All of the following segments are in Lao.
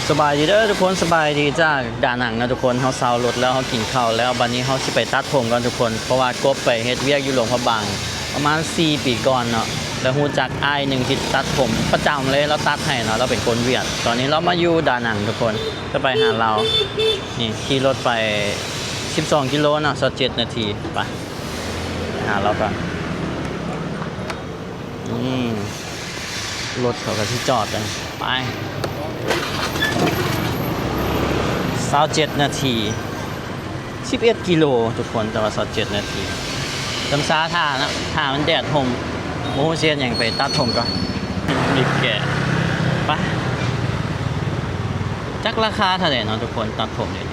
ສະບາຍດີເດີທຸກຄົນ ສະບາຍດີຈາກດານັງເນາະທຸກຄົນ. ເຮົາເຊົ່າລົດແລ້ວ ເຮົາກິນເຂົ້າແລ້ວ ບາດນີ້ເຮົາຊິໄປຕັດຜົມກ່ອນທຸກຄົນ ເພາະວ່າກົບໄປເຮັດວຽກຢູ່ຫຼວງພະບາງປະມານສີ່ປີກ່ອນເນາະ ແລ້ວຮູ້ຈັກອ້າຍໜຶ່ງທີ່ຕັດຜົມປະຈຳເລີຍ ລາວຕັດໃຫ້ເນາະ ລາວເປັນຄົນຫວຽດ. ຕອນນີ້ລາວມາຢູ່ດານັງທຸກຄົນ ຈະໄປຫາລາວ. ນີ້ຂີ່ລົດໄປສິບສອງກິໂລເນາະ ຊາວເຈັດນາທີ. ໄປ ໄປຫາລາວກ່ອນ. ອືມ ລົດເຂົາກະຊິຈອດກັນ ໄປ ຊາວເຈັດນາທີ ສິບເອັດກິໂລທຸກຄົນ ແຕ່ວ່າຊາວເຈັດນາທີ ເຖິງຊາຖ້ານະ ຖ້າມັນແດດຮົ່ມ ບໍ່ຮູ້ຊິເຮັດຫຍັງ ໄປຕັດຜົມກ່ອນ. ບີບແກະ ໄປ. ຈັກລາຄາເທົ່າໃດເນາະທຸກຄົນ ຕັດຜົມນີ້?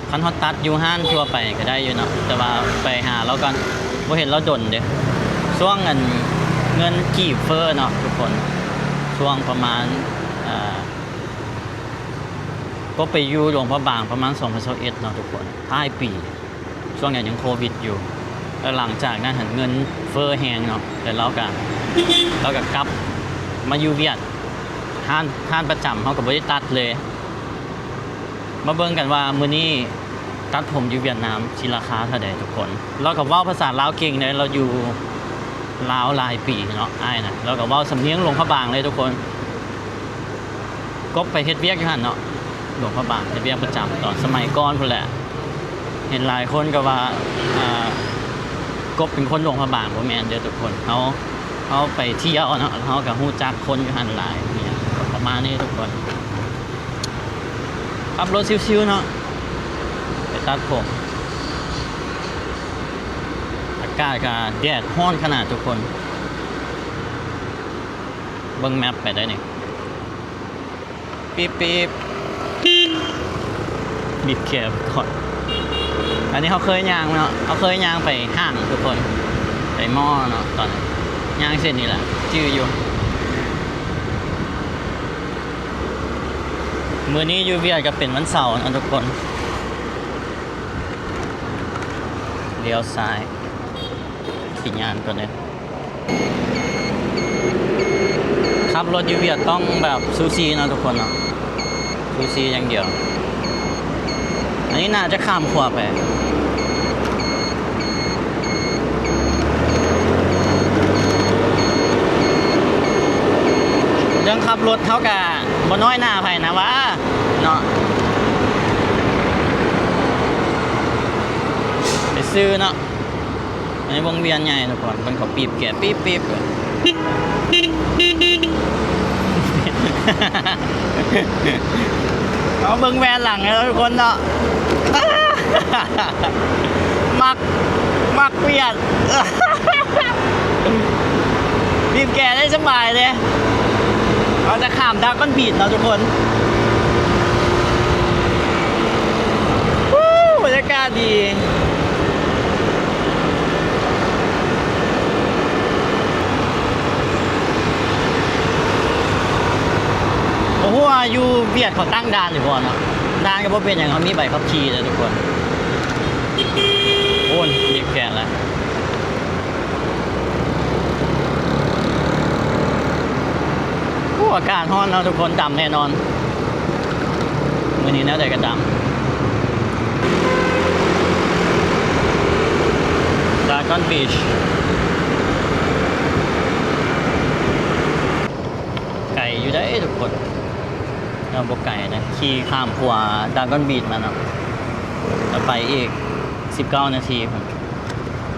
ຄັນເຮົາຕັດຢູ່ຮ້ານທົ່ວໄປກະໄດ້ຢູ່ເນາະ ແຕ່ວ່າໄປຫາລາວກ່ອນ ບໍ່ເຫັນລາວດົນເດ້. ຊ່ວງອັນເງິນກີບເຟີ້ເນາະທຸກຄົນ ຊ່ວງປະມານ ເອີ ກໍໄປຢູ່ຫຼວງພະບາງປະມານສອງພັນຊາວເອັດເນາະທຸກຄົນ ທ້າຍປີ ຊ່ວງນັ້ນຍັງໂຄວິດຢູ່ ແລ້ວຫຼັງຈາກນັ້ນຫັ້ນເງິນເຟີ້ແຮງເນາະ ແລ້ວລາວກະ ລາວກະກັບມາຢູ່ຫວຽດ ຮ້ານ ຮ້ານປະຈຳເຮົາກະບໍ່ໄດ້ຕັດເລີຍ. ມາເບິ່ງກັນວ່າມື້ນີ້ຕັດຜົມຢູ່ຫວຽດນາມຊິລາຄາເທົ່າໃດທຸກຄົນ. ລາວກະເວົ້າພາສາລາວເກັ່ງເດ້ ລາວຢູ່ລາວຫຼາຍປີເນາະ ອ້າຍນະ ລາວກະເວົ້າສຳນຽງຫຼວງພະບາງເລີຍທຸກຄົນ. ກົບໄປເຮັດວຽກຢູ່ຫັ້ນເນາະ ຫຼວງພະບາງ ເຮັດວຽກປະຈຳຕອນສະໄໝກ່ອນພຸ້ນແຫຼະ. ເຫັນຫຼາຍຄົນກະວ່າ ອາ ກົບເປັນຄົນຫຼວງພະບາງ ບໍ່ແມ່ນເດີທຸກຄົນ. ເຮົາ ເຮົາໄປທ່ຽວເນາະ ເຮົາກະຮູ້ຈັກຄົນຢູ່ຫັ້ນຫຼາຍ ປະມານນີ້ທຸກຄົນ. ຂັບລົດຊິວໆເນາະ ໄປຕັດຜົມ. ອາກາດກະແດດຮ້ອນຂະໜາດທຸກຄົນ ເບິ່ງແມັບໄປໄດ້ນີ້ ປີບໆ ບີບແກະໄປກ່ອນ. ອັນນີ້ເຮົາເຄີຍຍ່າງເນາະ ເຮົາເຄີຍຍ່າງໄປຫ້າງທຸກຄົນ ໄປມໍເນາະ ຕອນຍ່າງເສັ້ນນີ້ແຫຼະ ຈື່ຢູ່. ມື້ນີ້ຢູ່ຫວຽດກະເປັນວັນເສົາເນາະທຸກຄົນ. ລ້ຽວຊ້າຍ ຂີ້ຢ້ານກ່ອນເດີ. ຂັບລົດຢູ່ຫວຽດຕ້ອງແບບຊູຊີເນາະທຸກຄົນເນາະ ຊູຊີຢ່າງດຽວ. ອັນນີ້ໜ້າຈະຂ້າມຂົວໄປ. ເລື່ອງຂັບລົດເຮົາກະບໍ່ນ້ອຍໜ້າໃຜນະຫວາເນາະ ໄປຊື່ເນາະ. ໃນວົງວຽນໃຫຍ່ທຸກຄົນ ເພິ່ນເຂົາປີບແກະ ປີບໆ ເອົາເບິ່ງແວ່ນຫຼັງເດີທຸກຄົນເນາະ. ມັກ ມັກຫວຽດ ບີບແກະໄດ້ສະບາຍເດ້. ເຮົາຈະຂ້າມດຣາກອນບີດເນາະທຸກຄົນ. ອູ້ ບັນຍາກາດດີ. ບໍ່ຮູ້ວ່າຢູ່ຫວຽດເຂົາຕັ້ງດ່ານຢູ່ບໍ່ເນາະ. ດ່ານກະບໍ່ເປັນຫຍັງ ເຮົາມີໃບຂັບຂີ່ເດີທຸກຄົນ. ໂອ້ຍ ບີບແກະແລ້ວ. ໂອ້ ອາກາດຮ້ອນເນາະທຸກຄົນ ດຳແນ່ນອນ. ມື້ນີ້ແນວໃດກະດຳ. ດຣາກອນບີດ ໄກຢູ່ເດ້ທຸກຄົນ ແຕ່ບໍ່ໄກນະ ຂີ່ຂ້າມຂົວດຣາກອນບີດມາເນາະ ແລ້ວໄປອີກສິບເກົ້ານາທີພຸ້ນ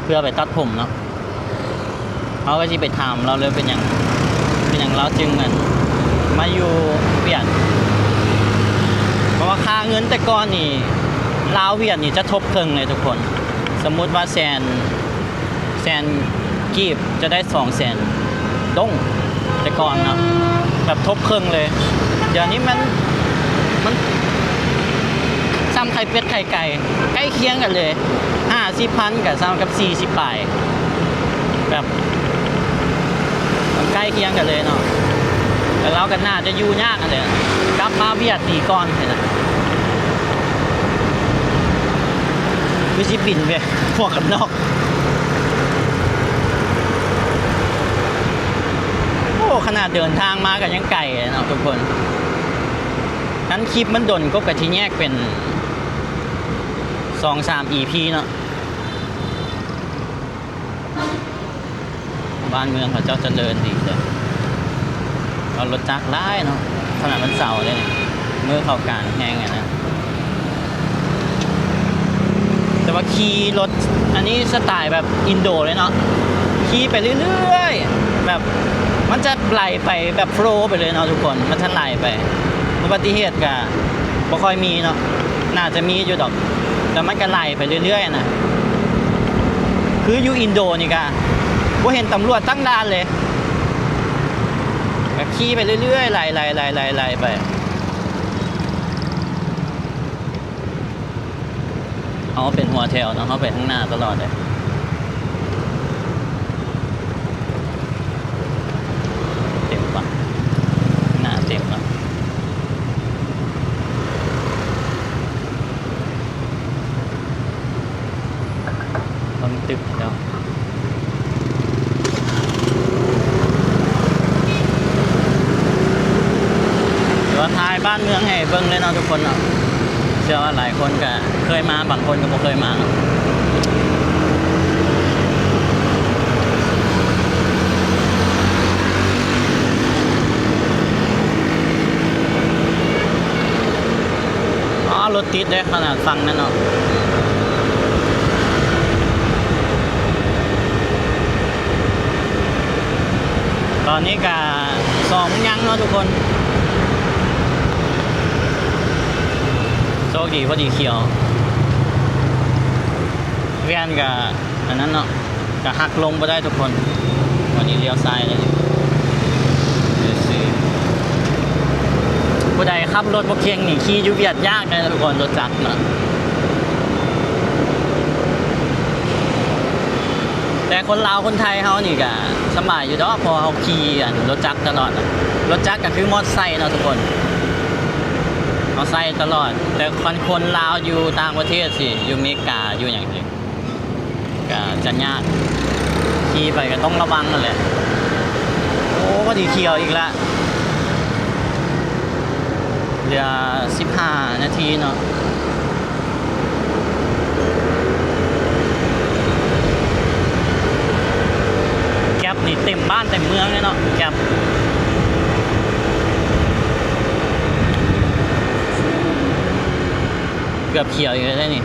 ເພື່ອໄປຕັດຜົມເນາະ. ເຮົາກະຊິໄປຖາມລາວເລີຍ ເປັນຫຍັງ ເປັນຫຍັງລາວຈຶ່ງ ອັນ ມາຢູ່ຫວຽດ. ເພາະວ່າຄ່າເງິນແຕ່ກ່ອນນີ້ ລາວຫວຽດນີ້ຈະທົບເຄິ່ງເລີຍທຸກຄົນ. ສົມມຸດວ່າແສນ ແສນກີບ ຈະໄດ້ສອງແສນດົງ ແຕ່ກ່ອນເນາະ ແບບທົບເຄິ່ງເລີຍ. ດຽວນີ້ມັນ ມັນ ສ່ຳໄຂ່ເປັດໄຂ່ໄກ່ ໃກ້ຄຽງກັນເລີຍ. ຫ້າສິບພັນກະສ່ຳກັບສີ່ສິບປາຍ ແບບມັນໃກ້ຄຽງກັນເລີຍເນາະ. ແລ້ວລາວກະໜ້າຈະຢູ່ຍາກຫັ້ນແຫຼະ ກັບມາຫວຽດດີກ່ອນຫັ້ນນະ. ຄືຊິບິນໄປພວກກັນນອກ. ໂອ້ ຂະໜາດເດີນທາງມາກະຍັງໄກເນາະທຸກຄົນ. ຂ ອັນຄລິບມັນດົນ ກໍກະຊິແຍກເປັນສອງສາມອີພີເນາະ. ບ້ານເມືອງເຂົາເຈົ້າຈະເລີນດີເດີ ເອົາລົດຈັກຫຼາຍເນາະ. ຂະໜາດວັນເສົາເດ້ນີ້ ມື້ເຂົາການແຮງຫັ້ນນະ. ແຕ່ວ່າຂີ່ລົດອັນນີ້ສະໄຕແບບອິນໂດເລີຍເນາະ ຂີ່ໄປເລື້ອຍໆ ແບບມັນຈະໄຫຼໄປແບບໂຟລໄປເລີຍເນາະທຸກຄົນ ມັນຈະໄຫຼໄປ. ອຸບັດຕິເຫດກະບໍ່ຄ່ອຍມີເນາະ ໜ້າຈະມີຢູ່ດອກ ແຕ່ມັນກະໄຫຼໄປເລື້ອຍໆນະ. ຄືຢູ່ອິນໂດນີ້ກະບໍ່ເຫັນຕຳຫຼວດຈັກດ່ານເລີຍ ກະຂີ່ໄປເລື້ອຍໆ ໄຫຼໆໆໆໄປ. ເຮົາເປັນຫົວແຖວເນາະ ເຮົາໄປທາງໜ້າຕະຫຼອດເລີຍ. ເຕັມປະ ໜ້າເຕັມເນາະ. ເບິ່ງຕຶກແລ້ວ ຖືວ່າຖ່າຍບ້ານເມືອງໃຫ້ເບິ່ງເລີຍເນາະທຸກຄົນເນາະ. ເຊື່ອວ່າຫຼາຍຄົນກະເຄີຍມາ ບາງຄົນກະບໍ່ເຄີຍມາເນາະ. ອໍ ລົດຕິດເດ້ ຂະໜາດຝັ່ງນັ້ນເນາະ. ຕອນນີ້ກະສອງໂມງຍັງເນາະທຸກຄົນ. ໂຊກດີພໍດີຂຽວ ແວ່ນກະອັນນັ້ນເນາະ ກະຫັກລົງບໍ່ໄດ້ທຸກຄົນ. ວັນນີ້ລ້ຽວຊ້າຍເລີຍ ຊື່ໆ. ຜູ້ໃດຂັບລົດບໍ່ເກັ່ງນີ້ ຂີ່ຢູ່ຫວຽດຍາກເດ້ທຸກຄົນ ລົດຈັກເນາະ. ແຕ່ຄົນລາວຄົນໄທເຮົານີ້ກະສະບາຍຢູ່ດອກ ເພາະເຮົາຂີ່ອັນລົດຈັກຕະຫຼອດ. ລົດຈັກກະຄືມໍໄຊເນາະທຸກຄົນ ເຮົາໃຊ້ຕະຫຼອດ. ແຕ່ຄັນຄົນລາວຢູ່ຕ່າງປະເທດຊີ້ ຢູ່ເມກາ ຢູ່ຫຍັງຊີ້ ກະຈະຍາກ ຂີ່ໄປກະຕ້ອງລະວັງຫັ້ນແຫຼະ. ໂອ້ ພໍດີຂຽວອີກລະ ເຫຼືອສິບຫ້ານາທີເນາະ. ແກັບນີ້ເຕັມບ້ານເຕັມເມືອງເລີຍເນາະ ແກັບ. ເກືອບຂຽວອີກແລ້ວເດ້ນີ້.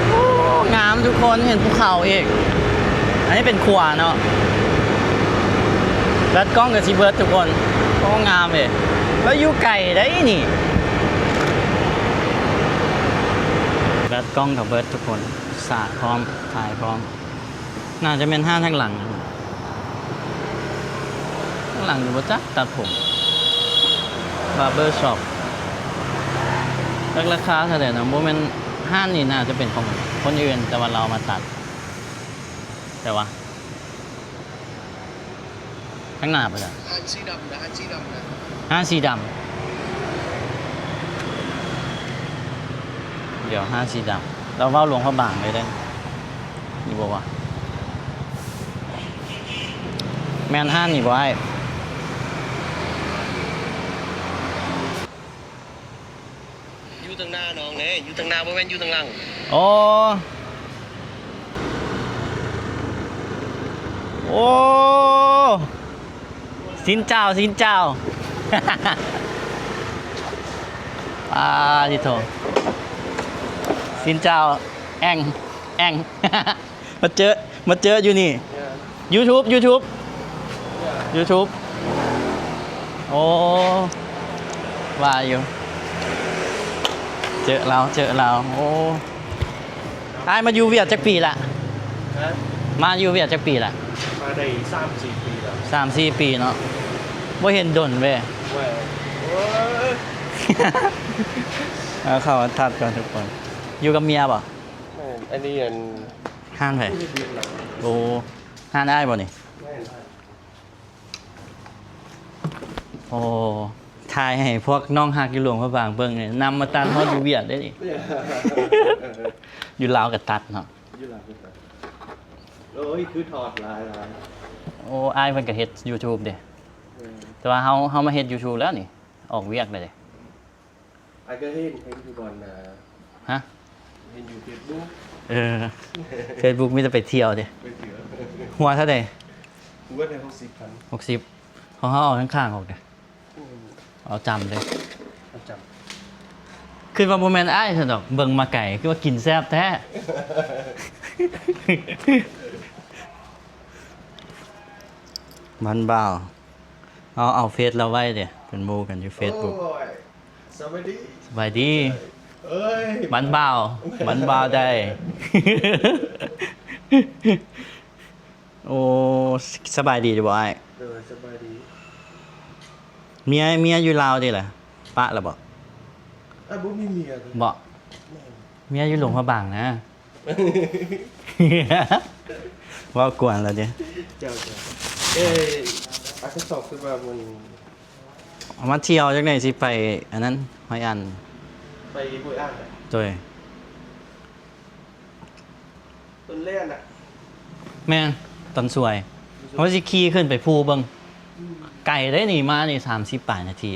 ໂອ້ ງາມທຸກຄົນ ເຫັນພູເຂົາອີກ. ອັນນີ້ເປັນຂົວເນາະ. ແບັດກ້ອງກະຊິເບິດທຸກຄົນ. ໂອ້ ງາມເດ ແລ້ວຢູ່ໄກໄດ໋ນີ້. ແບັດກ້ອງກະເບິດທຸກຄົນ ສາກພ້ອມ ຖ່າຍພ້ອມ. ໜ້າຈະແມ່ນຮ້ານທາງຫຼັງ ທາງຫຼັງນີ້ບໍ່ຈັກ ຕັດຜົມ ບາເບີຊັອບ. ຈັກລາຄາເທົ່າໃດເນາະ ບໍ່ແມ່ນ ຮ້ານນີ້ໜ້າຈະເປັນຂອງຄົນອື່ນ ແຕ່ວ່າລາວເອົາມາຕັດ. ແຕ່ວ່າທາງໜ້າພຸ້ນນະ ຮ້ານສີດຳນະ ຮ້ານສີດຳນະ ຮ້ານສີດຳ. ດຽວ ຮ້ານສີດຳ ລາວເວົ້າຫຼວງພະບາງເລີຍເດ້. ນີ້ບໍ່ວະ ແມ່ນຮ້ານນີ້ບໍ່ອ້າຍ? ຢູ່ທາງໜ້ານ້ອງເດ້ ຢູ່ທາງໜ້າ ບໍ່ແມ່ນຢູ່ທາງຫຼັງ. ອໍ ໂອ້ ຊິນເຈົ້າ ຊິນເຈົ້າ. ປາທິໂທ ຊິນເຈົ້າ ແອງ ແອງ. ມາເຈີ ມາເຈີຢູ່ນີ້ ຢູທູບ ຢູທູບ ຢູທູບ. ໂອ້ ວ່າຢູ່ ເຈີລາວ ເຈີລາວ. ໂອ້ ອ້າຍມາຢູ່ຫວຽດຈັກປີລະ? ຮະ? ມາຢູ່ຫວຽດຈັກປີລະ? ມາໄດ້ສາມສີ່ປີແລ້ວ. ສາມສີ່ປີເນາະ ບໍ່ເຫັນດົນເວີຍ. ໂອ້ຍ ເອົາເຂົ້າມາຕັດກ່ອນທຸກຄົນ. ຢູ່ກັບເມຍບໍ່? ແມ່ນ ອັນນີ້ອັນ ຮ້ານໃຜ? ໂອ້ ຮ້ານອ້າຍບໍ່ນີ້? ແມ່ນ. ໂອ້ ຖ່າຍໃຫ້ພວກນ້ອງຮັກຢູ່ຫຼວງພະບາງເບິ່ງນີ້ ນຳມາຕັດຮອດຢູ່ຫວຽດເດ້ນີ້. ຢູ່ລາວກະຕັດເນາະ ຢູ່ລາວກະຕັດ. ໂອ້ຍ ຄືທອດຫຼາຍໆ. ໂອ້ ອ້າຍເພິ່ນກໍເຮັດ YouTube ເດ້. ເອີ ແຕ່ວ່າເຮົາ ເຮົາມາເຮັດ YouTube ແລ້ວນີ້ ອອກວຽກແລ້ວເດ້. ອ້າຍກໍເຫັນ ເຫັນຢູ່ບ່ອນ ອ່າ ຮະ? ເຫັນຢູ່ Facebook. ເອີ Facebook ມີແຕ່ໄປທ່ຽວເດ້. ໄປທ່ຽວ. ຫົວເທົ່າໃດ? ຫົວໄດ້ຫົກສິບພັນ. ຫົກສິບ. ຂອງເຮົາເອົາຂ້າງໆອອກເດ້. ອືມ ເອົາຈ້ຳເລີຍ ເອົາຈ້ຳ. ຄິດວ່າບໍ່ແມ່ນອ້າຍຊັ້ນດອກ ເບິ່ງມາໄກ ຄືວ່າກິນແຊບແທ້. ບ້ານບ່າວ ເອົາ ເອົາເຟສລາວໄວ້ເດ້ ເປັນໝູ່ກັນຢູ່ Facebook. ໂອ້ຍ ສະບາຍດີ ສະບາຍດີ. ເອີຍ ບ້ານບ່າວ ບ້ານບ່າວໄດ້. ໂອ້ ສະບາຍດີຢູ່ບໍ່ອ້າຍ? ໂດຍ ສະບາຍດີ. ເມຍ ເມຍຢູ່ລາວຕິລະ? ປະລະບໍ່? ອ້າຍບໍ່ມີເມຍເລີຍ. ບໍ່? ແມ່ນ. ເມຍຢູ່ຫຼວງພະບາງນະ. ເວົ້າກວນລະຕິ. ເຈົ້າ ເຈົ້າ. ເອີຍ ອາກະຊອກຄືວ່າມັນ ເອົາມາທ່ຽວຈັກໜ່ອຍ ຊິໄປອັນນັ້ນ ຫ້ວຍອັນ. ໄປຫ້ວຍອັນ. ໂດຍ. ຕົ້ນແລນນະ. ແມ່ນ ຕອນສວຍ ເຮົາຊິຂີ່ຂຶ້ນໄປພູເບິ່ງ. ອືມ ໄກເດ້ນີ້ ມານີ້ສາມສິບປາຍນາທີ.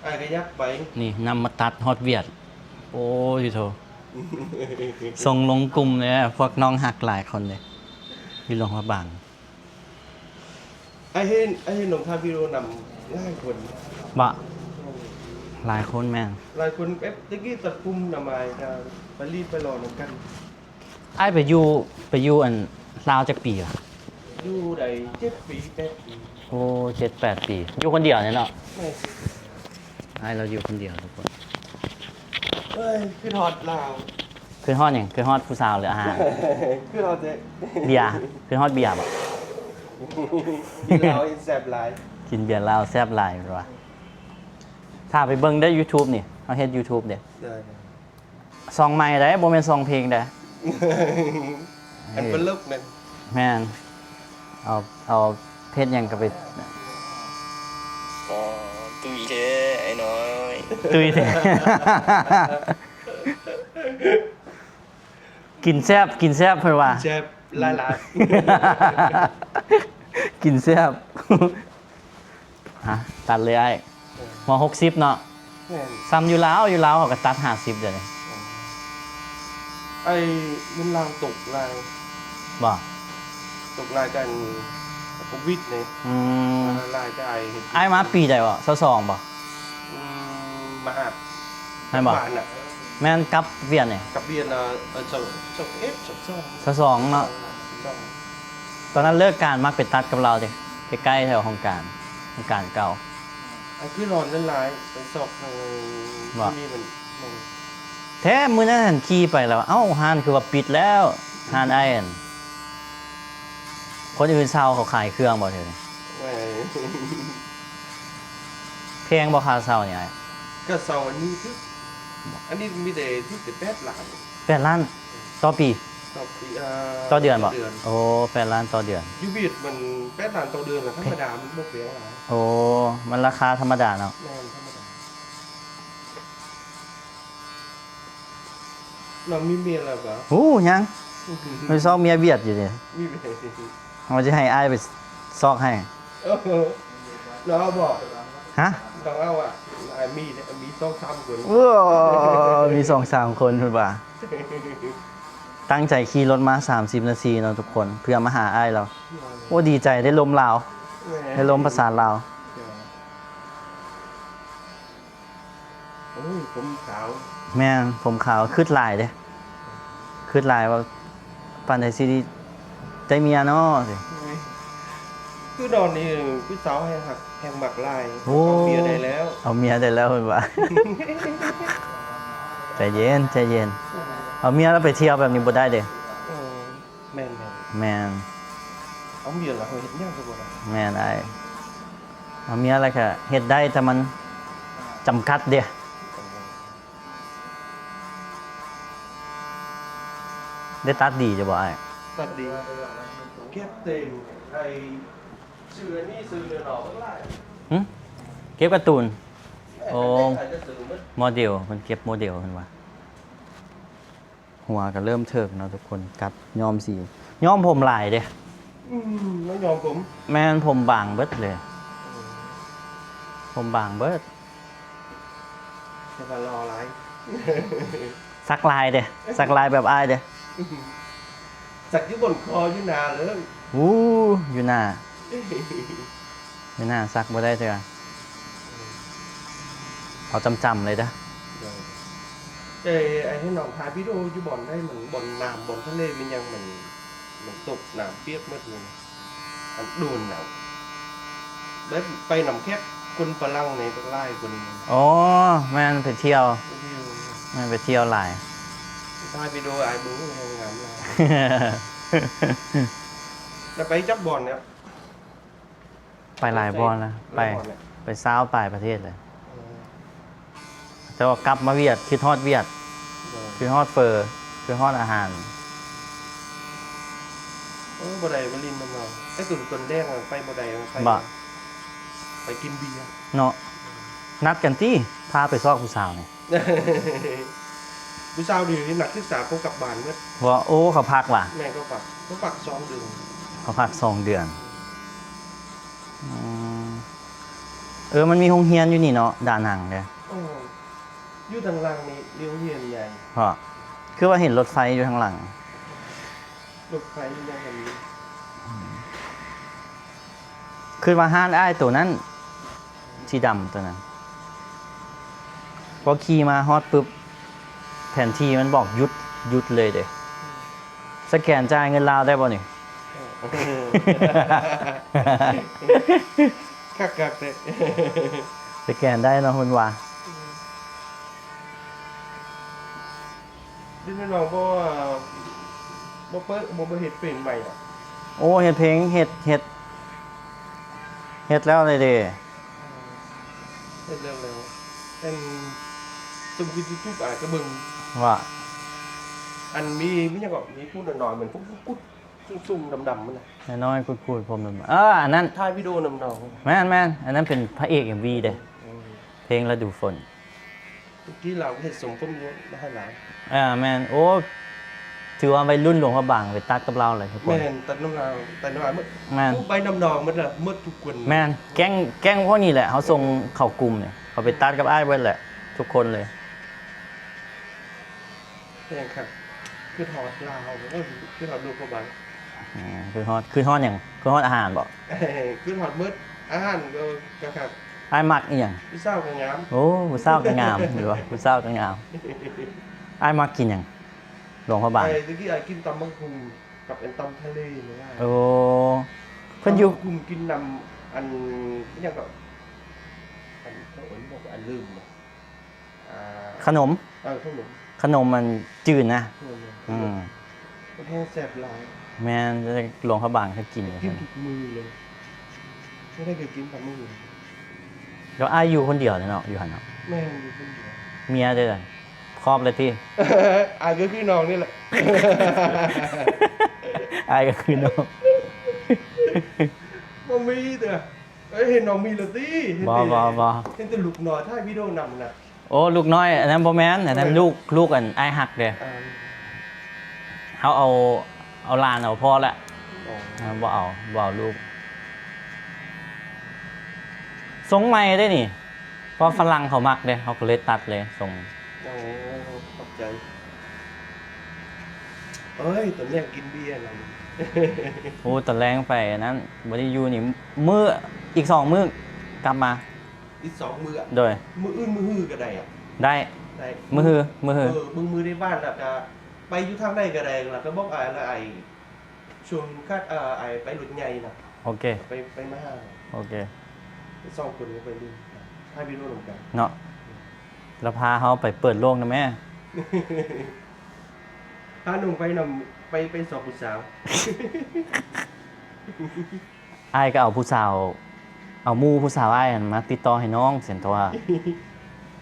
ອ້າຍກໍຢາກໄປ. ນີ້ນຳມາຕັດຮອດວຽດ. ໂອ້ຍໂທ້ ສົ່ງລົງກຸ່ມເລີຍ ພວກນ້ອງຮັກຫຼາຍຄົນເດ້ ຢູ່ຫຼວງພະບາງ. ອ້າຍເຫັນ ອ້າຍເຫັນນ້ອງຖ່າຍວິດີໂອນຳຫຼາຍຄົນ. ບໍ່? ໂອ້ ຫຼາຍຄົນແມ່ນ. ຫຼາຍຄົນແບບແຕ່ກີ້ຕັດກຸ່ມນຳອ້າຍ ກໍໄປລີ້ໄປຫຼໍ່ນຳກັນ. ອ້າຍໄປຢູ່ ໄປຢູ່ອັນລາວຈັກປີລະ? ຢູ່ໄດ້ເຈັດປີ ແປດປີ. ໂອ້ ເຈັດແປດປີ ຢູ່ຄົນດຽວນີ້ເນາະ. ແມ່ນ. ອ້າຍລາວຢູ່ຄົນດຽວທຸກຄົນ. ເອີຍ ຄິດຮອດລາວ. ຄິດຮອດຫຍັງ? ຄິດຮອດຜູ້ສາວ ຫຼື ອາຫານ? ຄິດຮອດແຕ່ເບຍ. ຄິດຮອດເບຍບໍ່? ກິນເຫຼົ້າແຊບຫຼາຍ ກິນເບຍລາວແຊບຫຼາຍ ແມ່ນວ່າ. ຖ້າໄປເບິ່ງໄດ້ YouTube ນີ້ ເຮົາເຮັດ YouTube ເດ້. ໄດ້. ຊ່ອງໃໝ່ໃດ໋ ບໍ່ແມ່ນຊ່ອງເພງໃດ໋. ອັນເພິ່ນເລິກນັ້ນ. ແມ່ນ. ເອົາ ເອົາເຮັດຫຍັງກໍໄປ. ອໍ ຕຸ້ຍແທ້ອ້າຍນ້ອຍ ຕຸ້ຍແທ້. ກິນແຊບ ກິນແຊບເພິ່ນວ່າ ກິນແຊບຫຼາຍໆ ກິນແຊບ. ຮະ ຕັດເລີຍອ້າຍ. ເອີ ຫົວຫົກສິບເນາະ. ແມ່ນ. ສ່ຳຢູ່ລາວ ຢູ່ລາວເຂົາກໍຕັດຫ້າສິບດຽວນີ້. ເອີ ໄອ້ເງິນລາວຕົກຫຼາຍ. ບໍ່? ຕົກຫຼາຍກັນໂຄວິດນີ້. ອືມ ຫຼາຍກໍອ້າຍເຮັດ. ອ້າຍມາປີໃດເກາະ? ຊາວສອງບໍ່? ອືມ ມາຫາ ແມ່ນບໍ່? ແມ່ນ ກັບວຽດນີ້ ກັບວຽດນະ. ເອີ ຊາວ ຊາວເອັດ ຊາວສອງ ຊາວສອງເນາະ. ຊາວສອງ. ຕອນນັ້ນເລີກການ ມັກໄປຕັດກັບລາວເດ້ ໃກ້ໆແຖວຫ້ອງການ ຫ້ອງການເກົ່າ. ອັນຄືຮ້ອນຫຼາຍໆ ໄປຊອກໃນ ບໍ່ ນີ້ມັນ ແທ້ ມື້ນັ້ນຫັ້ນຂີ່ໄປແລ້ວ ເອົ້າ ຮ້ານຄືວ່າປິດແລ້ວ ຮ້ານອ້າຍຫັ້ນ. ຄົນອື່ນເຊົ່າ ເຂົາຂາຍເຄື່ອງບໍ່ແຖວນີ້? ແມ່ນ. ແພງບໍ່ຄ່າເຊົ່ານີ້ອ້າຍ? ຄ່າເຊົ່າອັນນີ້ຖືກ ອັນນີ້ມີແຕ່ຖືກແຕ່ແປດລ້ານ. ແປດລ້ານຕໍ່ປີ? ຕໍ່ປີ ເອີ ຕໍ່ເດືອນບໍ່? ຕໍ່ເດືອນ. ໂອ້ ແປດລ້ານຕໍ່ເດືອນ. ຢູ່ວຽດມັນແປດລ້ານຕໍ່ເດືອນນະ ທຳມະດາມັນບໍ່ແພງຫຼາຍ. ໂອ້ ມັນລາຄາທຳມະດາເນາະ. ແມ່ນ ທຳມະດາ. ນ້ອງມີເມຍແລ້ວບໍ່? ໂອ້ ຍັງ. ໄປຊອກເມຍວຽດຢູ່ເດ. ມີເມຍ ເຮົາຈະໃຫ້ອ້າຍໄປຊອກໃຫ້. ໂອ້ໂຫ ນ້ອງເອົາບໍ່? ຮະ? ນ້ອງເອົາອະ. ອ້າຍມີເດ ມີສອງສາມຄົນ. ໂອ້ ມີສອງສາມຄົນເພິ່ນວ່າ. ຕັ້ງໃຈຂີ່ລົດມາສາມສິບນາທີເນາະທຸກຄົນ ເພື່ອມາຫາອ້າຍລາວ. ໂອ້ ດີໃຈໄດ້ລົມລາວ. ແມ່ນ. ໄດ້ລົມພາສາລາວ. ໂອ້ຍ ຜົມຂາວ. ແມ່ນ ຜົມຂາວ ຄຶດຫຼາຍເດ້ ຄຶດຫຼາຍວ່າປານໃດຊິໄດ້ເມຍເນາະ. ໂອ້ຍ ຄືດອນນີ້ຜູ້ສາວແຮ່ງຮັກແຮ່ງມັກຫຼາຍ. ໂອ້ ເອົາເມຍໄດ້ແລ້ວ ເອົາເມຍໄດ້ແລ້ວເພິ່ນວ່າ. ໃຈເຢັນ ໃຈເຢັນ. ເອົາເມຍແລ້ວໄປທ່ຽວແບບນີ້ບໍ່ໄດ້ເດ້. ເອີ. ແມ່ນໆ ແມ່ນ. ເອົາເມຍແລ້ວເຮົາເຮັດຫຍັງກໍບໍ່ໄດ້. ແມ່ນອ້າຍ ເອົາເມຍແລ້ວກະເຮັດໄດ້ ແຕ່ມັນຈຳກັດເດ້. ໄດ້ຕັດດີຢູ່ບໍ່ອ້າຍ? ຕັດດີ. ເກັບເຕັມ ໄອ້ ຊື້ອັນນີ້ຊື້ເຮືອນອກຫຼາຍ. ຫຶ? ເກັບກາຕູນ. ໂອ້ ໂມເດວ ເພິ່ນເກັບໂມເດວເພິ່ນວ່າ. ຫົວກໍເລີ່ມເຖິກເນາະທຸກຄົນ ກັດຍ້ອມສີ ຍ້ອມຜົມຫຼາຍເດ້. ອືມ ແລ້ວຍ້ອມຜົມ ແມ່ນ ຜົມບາງເບິດເລີຍ ເອີ ຜົມບາງເບິດ ແຕ່ວ່າຫຼໍ່ຫຼາຍ ສັກລາຍເດ້ ສັກລາຍແບບອ້າຍເດ້ ສັກຢູ່ບົນຄໍຢູ່ໜ້າເລີຍ ອູ້ ຢູ່ໜ້າ ຢູ່ໜ້າສັກບໍ່ໄດ້ເທື່ອ ເອົາຈ້ຳໆເລີຍເດີ້. ໂດຍ ແຕ່ໄອ້ເຫັນນ້ອງຖ່າຍວິດີໂອຢູ່ບ່ອນໃດ ມັນບ່ອນນ້ຳ ບ່ອນທະເລ ມັນຫຍັງ ມັນ ມັນຕົກນ້ຳປຽກໝົດເລີຍ ອັນໂດນນະ ແບບໄປນຳແຂກຄົນຝຣັ່ງນີ້ບັກຫຼາຍຄົນ. ອໍ ແມ່ນໄປທ່ຽວ ໄປທ່ຽວ ແມ່ນໄປທ່ຽວຫຼາຍ ຖ່າຍວິດີໂອອ້າຍເບິ່ງແຮງງາມຫຼາຍ. ແລ້ວໄປຈັກບ່ອນແລ້ວ? ໄປຫຼາຍບ່ອນແລ້ວ ໄປ ໄປຊາວປາຍປະເທດເລີຍ ເອີ ແຕ່ວ່າກັບມາຫວຽດ ຄິດຮອດຫວຽດ ໂດຍ ຄິດຮອດເຝີ ຄິດຮອດອາຫານ. ໂອ້ ບໍ່ໄດ້ມາຫຼິ້ນນຳເຮົາ ໄອ້ຕົນ ຕົນແດງໄປບໍ່ໄດ້ ໄປ ບໍ່ ໄປກິນເບຍເນາະ ນັດກັນຕິ ພາໄປຊອກຜູ້ສາວນີ້. ຜູ້ສາວດຽວນີ້ນັກສຶກສາເຂົາກັບບ້ານເບິດ ບໍ່ ໂອ້ ເຂົາພັກຫວາ? ແມ່ນ ເຂົາພັກ ເຂົາພັກສອງເດືອນ ເຂົາພັກສອງເດືອນ. ອືມ ເອີ ມັນມີໂຮງຮຽນຢູ່ນີ້ເນາະ ດານັງເດ້. ໂອ້ ຢູ່ທາງຫຼັງນີ້ມີໂຮງຮຽນໃຫຍ່ ເພາະຄືວ່າເຫັນລົດໄຟຢູ່ທາງຫຼັງ ລົດໄຟຢູ່ໃນຫັ້ນ ອືມ ຄິດວ່າຮ້ານອ້າຍໂຕນັ້ນ ສີດຳໂຕນັ້ນ ພໍຂີ່ມາຮອດປຶບ ແຜນທີ່ມັນບອກຢຸດ ຢຸດເລີຍເດ້. ສະແກນຈ່າຍເງິນລາວໄດ້ບໍ່ນີ້? ຄັກໆເດ້ ສະແກນໄດ້ເນາະ ເພິ່ນວ່າ. ດິນນ້ອງບໍ່ ບໍ່ເປີດ ບໍ່ ບໍ່ເຮັດເພງໃໝ່ຫວາ? ໂອ້ ເຮັດເພງ ເຮັດ ເຮັດ ເຮັດແລ້ວເດ້ ເຮັດແລ້ວ ແລ້ວ ອັນ ສົມຄືຢູທູບອ້າຍກໍເບິ່ງ ວ່າ ອັນມີ ມີຫຍັງກໍ ມີຜູ້ນ້ອຍໆ ເໝືອນພວກກຸດ ສູງໆ ດຳໆ ນັ້ນນະ ນ້ອຍໆ ກຸດໆ ຜົມດຳ ເອີ ອັນນັ້ນ ຖ່າຍວິດີໂອນຳນ້ອງ ແມ່ນໆ ອັນນັ້ນເປັນພະເອກເອັມວີເດ້ ເອີ ເພງລະດູຝົນ. ເມື່ອກີ້ລາວເຮັດຊົງຜົມຢູ່ໃຫ້ລາວ ເອີ ແມ່ນ ໂອ້ ຖືວ່າໄວລຸ້ນຫຼວງພະບາງໄປຕັດກັບລາວເລີຍທຸກຄົນ ແມ່ນ ຕັດນຳລາວ ຕັດນຳລາວໝົດ ແມ່ນ ໃບນຳດອງໝົດລະ ໝົດທຸກຄົນ ແມ່ນ ແກ້ງ ແກ້ງພວກນີ້ແຫຼະ ເຮົາສົ່ງເຂົ້າກຸ່ມນີ້ ເຂົາໄປຕັດກັບອ້າຍເບິດແຫຼະ ທຸກຄົນເລີຍ. ແມ່ນຄັກ ຄິດຮອດລາວ ເອີ ຄິດຮອດຫຼວງພະບາງ ອືມ ຄິດຮອດ ຄິດຮອດຫຍັງ? ຄິດຮອດອາຫານບໍ? ຄິດຮອດໝົດ ອາຫານກໍ ກໍຄັກ ອ້າຍມັກອີ່ຫຍັງ? ຜູ້ສາວກໍງາມ ໂອ້ ຜູ້ສາວກໍງາມ ຫຼືວ່າຜູ້ສາວກໍງາມ ອ້າຍມັກກິນຫຍັງ? ຫຼວງພະບາງ ໄອ້ຕະກີ້ອ້າຍກິນຕຳບັກຫຸ່ງກັບອັນຕຳທະເລນີ້ ໂອ້ ເພິ່ນຢູ່ ຕຳບັກຫຸ່ງກິນນຳ ອັນ ຫຍັງກໍ ອັນ ເຂົາເອີ້ນຫຍັງ ອັນ ລືມ ອ່າ ຂະໜົມ ເອີ ຂະໜົມ ຂະໜົມອັນຈືນນະ ຂະໜົມ ອືມ ມັນແຮງແຊບຫຼາຍ ແມ່ນ ຫຼວງພະບາງເຂົາກິນ ກິນທຸກມື້ເລີຍ ບໍ່ໄດ້ເຄີຍກິນກັບມື້ ແລ້ວອ້າຍຢູ່ຄົນດຽວເນາະ ຢູ່ຫັ້ນເນາະ ແມ່ນ ຢູ່ຄົນດຽວ ເມຍເດ້ ຄອບແລ້ວຕິ ອ້າຍກໍຄືນ້ອງນີ້ແຫຼະ ອ້າຍກໍຄືນ້ອງ ບໍ່ມີເດີ. ເອີຍ ເຫັນນ້ອງມີແລ້ວຕິ ເຫັນ ບໍ່ ແຕ່ ບໍ່ ບໍ່ ເຫັນແຕ່ລູກນ້ອຍຖ່າຍວິດີໂອນຳນະ ໂອ້ ລູກນ້ອຍ ອັນນັ້ນບໍ່ແມ່ນ ອັນນັ້ນ ແມ່ນ ລູກ ລູກອັນອ້າຍຮັກເດ້ ອ່າ ເຮົາເອົາ ເອົາຫຼານເອົາພໍແລ້ວ ອໍ ເຮົາບໍ່ເອົາ ບໍ່ເອົາລູກ ຊົງໃໝ່ເດ້ນີ້ ເພາະຝຣັ່ງເຂົາມັກເດ້ ເຮົາກໍເລີຍຕັດເລີຍຊົງ ໂອ້ ຂອບໃຈ ເອີຍ ຕອນແລງກິນເບຍນຳ ໂອ້ ຕອນແລງໄປອັນນັ້ນ ບໍ່ໄດ້ຢູ່ນີ້ ມື້ ອີກສອງມື້ກັບມາ ອີກສອງມື້ ໂດຍ ມື້ອື່ນມື້ຮືກໍໄດ້ອະ ໄດ້ ໄດ້ ມື້ຮື ມື້ຮື ເອີ ເບິ່ງມື້ໃນບ້ານ ແລ້ວກໍໄປຢູ່ທາງໃດກໍໄດ້ ແລ້ວກໍບອກອ້າຍ ແລ້ວອ້າຍ ຊ່ວງຄັດ ເອີ ອ້າຍໄປລົດໃຫຍ່ນະ ໂອເຄ ໄປ ໄປມາຫາ ໂອເຄ ສອງຄົນກໍໄປຫຼິ້ນ ຖ່າຍວິດີໂອນຳກັນເນາະ ແລ້ວພາເຮົາໄປເປີດໂລກນຳແມ້ ພານ້ອງໄປນຳ ໄປ ໄປຊອກຜູ້ສາວ ອ້າຍກໍເອົາຜູ້ສາວ ເອົາໝູ່ຜູ້ສາວອ້າຍຫັ້ນມາຕິດຕໍ່ໃຫ້ນ້ອງຊັ້ນຕົວະ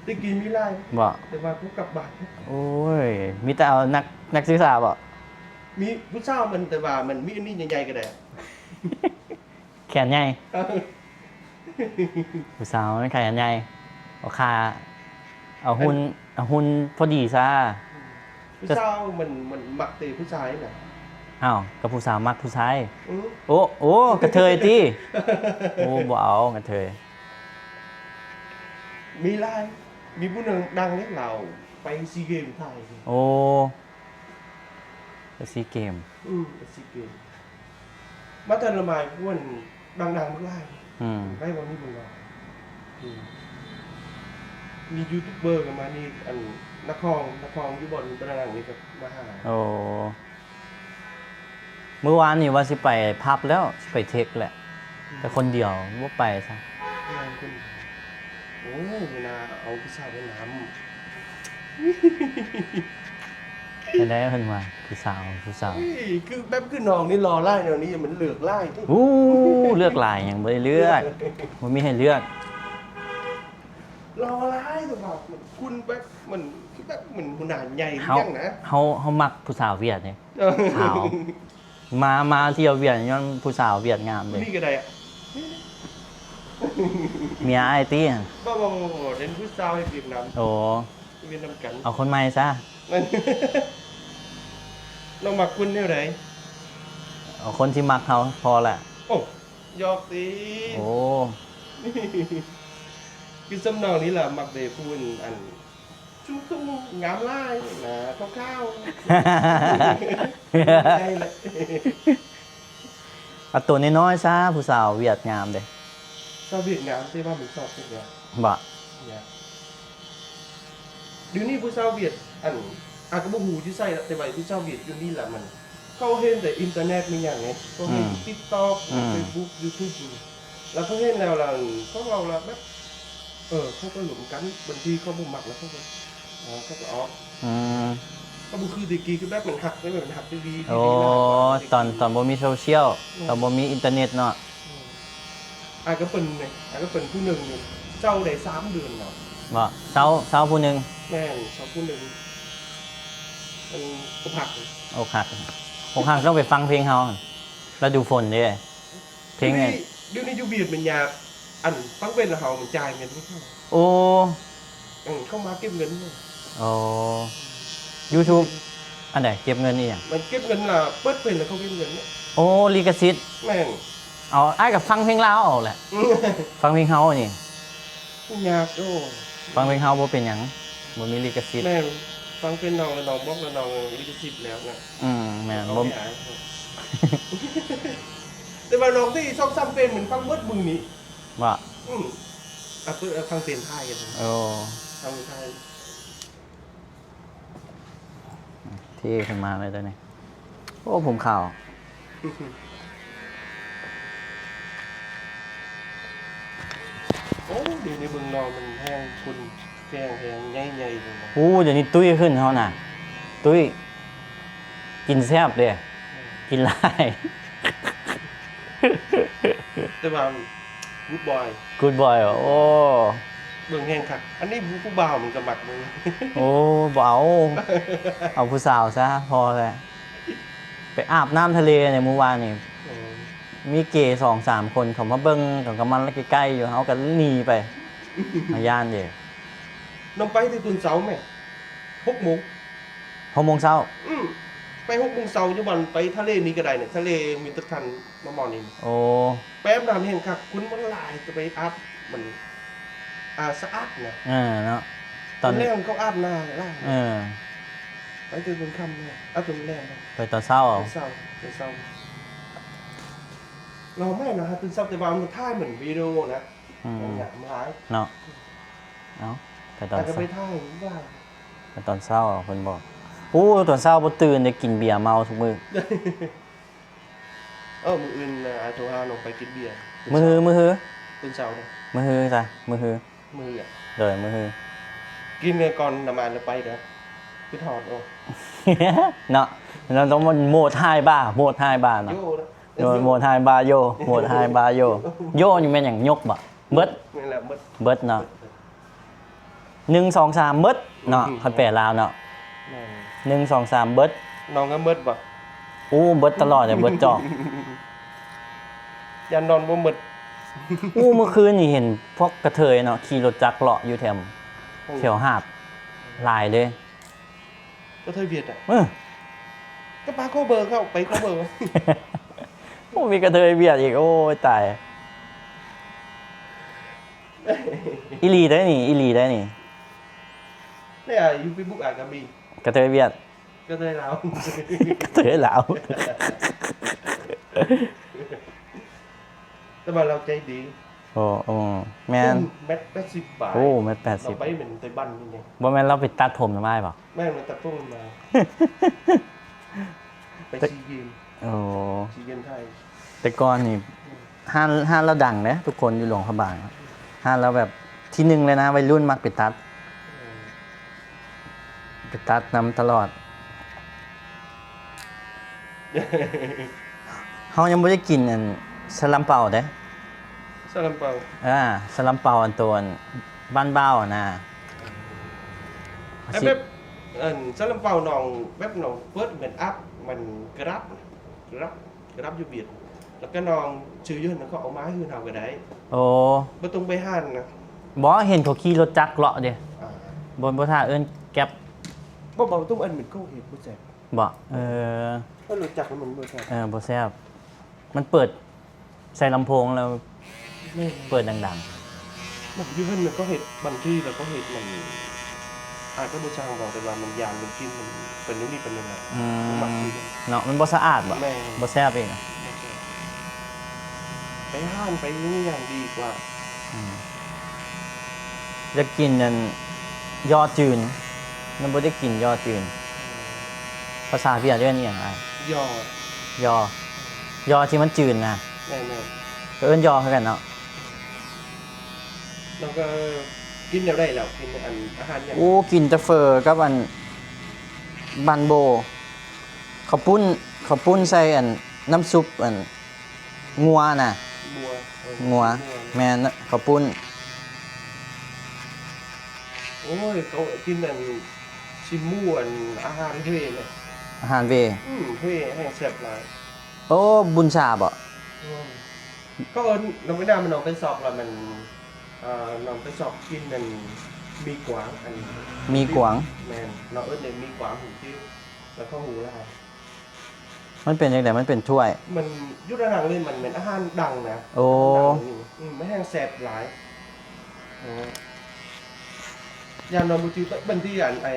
ແຕ່ກີ້ມີຫຼາຍ ບໍ່ ແຕ່ວ່າກໍກັບບ້ານ ໂອ້ຍ ມີແຕ່ເອົານັກ ນັກສຶກສາບໍ່? ມີຜູ້ສາວມັນ ແຕ່ວ່າມັນມີອັນນີ້ໃຫຍ່ໆກໍໄດ້ ແຂນໃຫຍ່ ເອີ ຜູ້ສາວມັນແຂນໃຫຍ່ ເອົາຂາ ເອົາຫຸ່ນ ເອົາຫຸ່ນພໍດີຊະ ອືມ ຜູ້ສາວມັນ ມັນມັກແຕ່ຜູ້ຊາຍນະ. ອ້າວ ກໍຜູ້ສາວມັກຜູ້ຊາຍ. ອື ໂອ້ ໂອ້ ກະເທີຍຕິ? ໂອ້ ບໍ່ເອົາກະເທີຍ. ມີຫຼາຍ ມີຜູ້ໜຶ່ງດັງເດ້ ລາວໄປຊີເກມໄທ. ໂອ້ ໄປຊີເກມ. ອື ໄປຊີເກມ. ມາແຕ່ລະໝາຍພວນດັງໆ ບັກຫຼາຍ. ອືມ ໄດ້ບໍ່ມີບຸນຫຼາຍ. ອືມ ມີຢູທູບເບີກັນມານີ້ ອັນ ນັກຮ້ອງ ນັກຮ້ອງຢູ່ບ່ອນບັກຫຼາຍນີ້ກໍມາຫາ. ໂອ້ ມື້ວານນີ້ວ່າຊິໄປຜັບແລ້ວ ຊິໄປເທັກແຫຼະ. ອືມ ໄປຄົນດຽວ ບໍ່ໄປຊະ. ແມ່ນ ຄົນ ໂອ້ຍ ເວລາເອົາຜູ້ສາວໄປນຳ. ຈັ່ງໃດເພິ່ນວ່າ ຜູ້ສາວ ຜູ້ສາວ ເອີຍ ຄືແບບ ຄືນ້ອງນີ້ຫຼໍ່ຫຼາຍແນວນີ້ ມັນເລືອກຫຼາຍຕິ. ໂອ້ ເລືອກຫຼາຍຫຍັງ ບໍ່ໄດ້ເລືອກ ບໍ່ມີໃຫ້ເລືອກ. ຫຼໍ່ຫຼາຍ ແຕ່ວ່າມັນຄຸນແບບ ມັນຄືແບບ ມັນຫົວໜ້າໃຫຍ່ ເຮົາ ຫຍັງນະ ເຮົາ ເຮົາມັກຜູ້ສາວຫວຽດເດ້. ເອີ ຂາວ ມາ ມາທ່ຽວຫວຽດຍ້ອນຜູ້ສາວຫວຽດງາມເດ້. ນີ້ກໍໄດ້ອະ ເມຍອ້າຍຕິ? ບໍ່ ບໍ່ ບໍ່ ບໍ່ ເປັນຜູ້ສາວເຮັດວຽກນຳ. ໂອ້ ເຮັດວຽກນຳກັນ. ເອົາຄົນໃໝ່ຊະ. ນ້ອງມັກຄົນແນວໃດ? ເອົາຄົນທີ່ມັກເຮົາພໍລະ. ໂອ້ ຢອກຕິ. ໂອ້ ຄືສ່ຳນ້ອງນີ້ລະ ມັກແຕ່ຜູ້ອັນ ສູງໆ ງາມຫຼາຍ ໜ້າຂາວໆ ໃຫຍ່ແຫຼະ. ເອົາໂຕນ້ອຍໆຊະ ຜູ້ສາວຫວຽດງາມເດ້. ສາວຫວຽດງາມ ແຕ່ວ່າມັນຊອບເຮັດຫຍັງບໍ່? ດຽວນີ້ຜູ້ສາວຫວຽດ ອັນ ອາດກໍບໍ່ຮູ້ຢູ່ໃສລະ ແຕ່ວ່າຜູ້ສາວຫວຽດຢູ່ນີ້ລະ ມັນ ເຂົາເຫັນແຕ່ອິນເຕີເນັດມີຫຍັງໄງ ເຂົາເຫັນ ອືມ ຕິກຕັອກ ອືມ ເຟສບຸກ ຢູທູບ ລະເຂົາເຫັນແລ້ວລະ ເຂົາເວົ້າລະແບບ ເອີ ເຂົາກໍລົມກັນ ບາງທີເຂົາບໍ່ມັກລະເຂົາກໍ ເອີ ເຂົາກໍອອກ. ອືມ ກໍບໍ່ຄືແຕ່ກີ້ ຄືແບບມັນຮັກເດ້ ມັນຮັກອີ່ຫຼີ. ໂອ້ ຕອນ ຕອນບໍ່ມີໂຊຊຽວ ອືມ ຕອນບໍ່ມີອິນເຕີເນັດເນາະ. ອືມ ອ້າຍກໍເປັນ ອ້າຍກໍເປັນຜູ້ໜຶ່ງ ເຊົາໄດ້ສາມເດືອນແລ້ວ. ບໍ່ ເຊົາ ເຊົາຜູ້ໜຶ່ງ. ແມ່ນ ເຊົາຜູ້ໜຶ່ງ ມັນອົກຫັກ ອົກຫັກ ອົກຫັກຕ້ອງໄປຟັງເພງເຮົາ ລະດູຝົນເດ້. ເພງ ດຽວນີ້ ດຽວນີ້ຢູ່ຫວຽດມັນຍາກ ອັນ ຟັງເພງລະເຮົາມັນຈ່າຍເງິນໃຫ້ເຂົາ. ໂອ້ ເອີ ເຂົາມາເກັບເງິນ. ໂອ້ ຢູທູບ ອັນໃດ ເກັບເງິນອີ່ຫຍັງ? ມັນເກັບເງິນລະ ເປີດເພງລະເຂົາເກັບເງິນ. ໂອ້ ລິຂະສິດ. ແມ່ນ. ເອົາ ອ້າຍກໍຟັງເພງລາວເອົາແຫຼະ ຟັງເພງເຮົານີ້ ຍາກ. ໂອ້ ຟັງເພງເຮົາບໍ່ເປັນຫຍັງ ບໍ່ມີລິຂະສິດ. ແມ່ນ ຟັງເພງນ້ອງລະ ນ້ອງບອກລະ ນ້ອງລິຂະສິດແລ້ວນະ. ອືມ ແມ່ນ ບໍ່ ແຕ່ວ່ານ້ອງທີ່ຊອກຊ້ຳເພງ ມັນຟັງເບິດມື້ນີ້. ວ່າ ອືມ ອາ ເປີດ ອາ ຟັງເພງໄທກັນ. ໂອ້ ຟັງໄທ ເທ່ຂຶ້ນມາເລີຍຕົວນີ້. ໂອ້ ຜົມຂາວ. ໂອ້ ດຽວນີ້ເບິ່ງນ້ອງມັນແຮງ ຄຸນແຮງ ແຮງໃຫຍ່ໆ. ໂອ້ ດຽວນີ້ຕຸ້ຍຂຶ້ນເຮົານະ ຕຸ້ຍ ກິນແຊບເດ້ ອືມ ກິນຫຼາຍ. ແຕ່ວ່າ ກູດບອຍ ກູດບອຍ. ໂອ້ ເບິ່ງແຮງຄັກ ອັນນີ້ຜູ້ ຜູ້ບ່າວມັນກໍມັກເບິ່ງ. ໂອ້ ບໍ່ເອົາ ເອົາຜູ້ສາວຊະ ພໍແລ້ວ. ໄປອາບນ້ຳທະເລໃນມື້ວານນີ້ ໂອ້ ມີເກສອງສາມຄົນເຂົາມາເບິ່ງ ເຂົາກໍມາໃກ້ໆຢູ່ ເຮົາກໍໜີໄປ ເຮົາຢ້ານເດ້. ນ້ອງໄປແຕ່ຕອນເຊົ້າແມ ຫົກໂມງ ຫົກໂມງເຊົ້າ. ອືມ ໄປຫົກໂມງເຊົ້າ ຢູ່ບ້ານໄປທະເລນີ້ກໍໄດ້ນະ ທະເລມິດຕະຄັນ ມາໝໍນີ້. ໂອ້ ໄປອາບນ້ຳແຮງຄັກ ຄົນມັນຫຼາຍ ຈະໄປອາບ ມັນ ອາ ສະອາດນະ. ເອີ ເນາະ ຕອນແລງເຂົາອາບນ້ຳຫຼາຍ. ເອີ ໄປແຕ່ຕອນຄ່ຳເນາະ ອາ ຕອນແລງເນາະ. ໄປຕອນເຊົ້າເອົາ ຕອນເຊົ້າ ຕອນເຊົ້າ. ລາວແມ່ນນະ ຕື່ນເຊົ້າ ແຕ່ວ່າມັນຖ່າຍເໝືອນວິດີໂອນະ. ອືມ ມັນຫຍາບຫຼາຍເນາະ. ເອົ້າ ໄປຕອນເຊົ້າ ໄປຕອນເຊົ້າເພິ່ນບອກ. ໂອ້ ຕອນເຊົ້າບໍ່ຕື່ນເດ້ ກິນເບຍເມົາທຸກມື້. ເອີ ມື້ອື່ນນະ ໂທຫານ້ອງໄປກິນເບຍ. ມື້ຮື ມື້ຮື ຕື່ນເຊົ້າເດ້ ມື້ຮືຊະ ມື້ຮື ມື້ຮື. ໂດຍ ມື້ຮື ກິນກ່ອນນະມາດແລ້ວໄປເດີ້. ຄືຖອດອອກເນາະ ເຮົາຕ້ອງໂໝດໄຮບາ ໂໝດໄຮບາເນາະ. ໂດຍ ໂໝດໄຮບາໂຢ ໂໝດໄຮບາໂຢ. ໂຢນີ້ແມ່ນຫຍັງ? ຍົກບໍ? ເບິດ ແມ່ນແລ້ວ ເບິດ ເບິດເນາະ. ໜຶ່ງ ສອງ ສາມ ເບິດເນາະ. ອືມ ຄັນແປລາວເນາະ ແມ່ນ ໜຶ່ງ ສອງ ສາມ ເບິດ. ນ້ອງກໍເບິດບໍ? ໂອ້ ເບິດຕະຫຼອດເລີຍ ເບິດຈອກ. ຢ້ານນອນບໍ່ໝົດ. ໂອ້ ເມື່ອຄືນນີ້ເຫັນພວກກະເທີຍເນາະ ຂີ່ລົດຈັກເລາະຢູ່ແຖວ ໂອ້ ແຖວຫາດ ຫຼາຍເດ້. ກະເທີຍຫວຽດອະ ເອີ ກະປາໂຄເບີເຂົາ ໄປໂຄເບີ ໂອ້ ມີກະເທີຍຫວຽດອີກ ໂອ້ຍ ຕາຍ ອີ່ຫຼີໄດ໋ນີ້ ອີ່ຫຼີໄດ໋ນີ້ ແລ້ວຢູ່ເຟສບຸກອ້າຍກະມີ ກະເທີຍຫວຽດ ກະເທີຍລາວ ກະເທີຍລາວ ແຕ່ວ່າລາວໃຈດີ ໂອ້ ໂອ້ ແມ່ນ ສູງແມັດແປດສິບປາຍ ໂອ້ ແມັດແປດສິບ ລາວໄປແມ່ນໄຕບັນນີ້ ບໍ່ແມ່ນລາວໄປຕັດຜົມນຳອ້າຍບໍ? ແມ່ນ ມາຕັດຜົມມາ ໄປຊີເກມ ໂອ້ ຊີເກມໄທ ແຕ່ກ່ອນນີ້ ອືມ ຮ້ານ ຮ້ານລາວດັງເດ້ ທຸກຄົນຢູ່ຫຼວງພະບາງ ຮ້ານລາວແບບທີໜຶ່ງເລີຍນະ ໄວລຸ້ນມັກໄປຕັດ ເອີ ໄປຕັດນຳຕະຫຼອດ ເຮົາຍັງບໍ່ໄດ້ກິນອັນຊາລຳເປົາເດ້ ຊາລຳເປົາ ອາ ຊາລຳເປົາອັນໂຕອັນບ້ານບ່າວນະ ແບບ ອັນຊາລຳເປົານ້ອງ ແບບນ້ອງເປີດແມ່ນອັບ ມັນກະຣັບ ກະຣັບ ກະຣັບຢູ່ຫວຽດ ແລ້ວກະນ້ອງຊື້ຢູ່ຫັ້ນ ເຂົາເອົາມາໃຫ້ເຮືອນເຮົາກະໄດ້ ໂອ້ ບໍ່ຕ້ອງໄປຮ້ານນະ ບໍ່ ເຫັນເຂົາຂີ່ລົດຈັກເລາະເດ້ ອາ ບໍ່ ບໍ່ຖ້າເອີ້ນແກັບ ບໍ່ ບໍ່ຕ້ອງເອີ້ນ ມັນເຂົາເຮັດບໍ່ແຊບ ບໍ່ ເອີ ເອີ ລົດຈັກມັນບໍ່ແຊບ ເອີ ບໍ່ແຊບ ມັນເປີດໃສ່ລຳໂພງແລ້ວ ແມ່ນ ເປີດດັງໆ ຢູ່ຫັ້ນມັນກະເຮັດ ບາງທີລາວກະເຮັດມັນ ອາດຈະບໍ່ຊ່າງດອກ ແຕ່ວ່າມັນຢ້ານມັນກິນ ມັນເປັນແນວນີ້ເປັນແນວນັ້ນ ອືມ ມັນມັກຄືກັນ ເນາະ ມັນບໍ່ສະອາດບໍ? ແມ່ນ ບໍ່ແຊບອີກ ບໍ່ແຊບ ໄປຮ້ານໄປຫຍັງດີກວ່າ ອືມ ຢາກກິນອັນ ຍໍຈືນ ຍັງບໍ່ໄດ້ກິນຍໍຈືນ ພາສາຫວຽດເອີ້ນອີ່ຫຍັງອ້າຍ? ຍໍ ຍໍ ຍໍທີ່ມັນຈືນນະ ແມ່ນໆ ກະເອີ້ນຍໍຄືກັນເນາະ ແລ້ວກະກິນແນວໃດແລ້ວ ກິນອັນອາຫານຫຍັງ? ໂອ້ ກິນແຕ່ເຝີກັບອັນບັນໂບ ເຂົ້າປຸ້ນ ເຂົ້າປຸ້ນໃສ່ອັນນ້ຳຊຸບອັນ ງົວນະ ງົວ ເອີ ງົວ ແມ່ນ ເຂົ້າປຸ້ນ ໂອ້ຍ ເຂົາກິນອັນ ຊິໝູ່ອັນ ອາຫານເວນະ ອາຫານເວ ອືມ ເວແຮງແຊບຫຼາຍ ໂອ້ ບຸນຊາບໍ? ອືມ ເຂົາເອີ້ນ ນ້ອງໄປນາມ ນ້ອງໄປຊອກລະມັນ ເອີ ນ້ອງໄປຊອກກິນອັນ ໝີ່ກວາງ ອັນ ໝີ່ກວາງ ແມ່ນ ນ້ອງເອີ້ນໝີ່ກວາງ ຮູ້ຈື່ ລະເຂົາຮູ້ຫຼາຍ ມັນເປັນຈັ່ງໃດ? ມັນເປັນຖ້ວຍ ມັນຢູ່ດານັງເລີຍ ມັນແມ່ນອາຫານດັງນະ ໂອ້ ອາຫານດັງນີ້ ອືມ ມັນແຮງແຊບຫຼາຍ ເອີ ຢ້ານນ້ອງບໍ່ຈື່ ບາງທີອັນ ໄອ້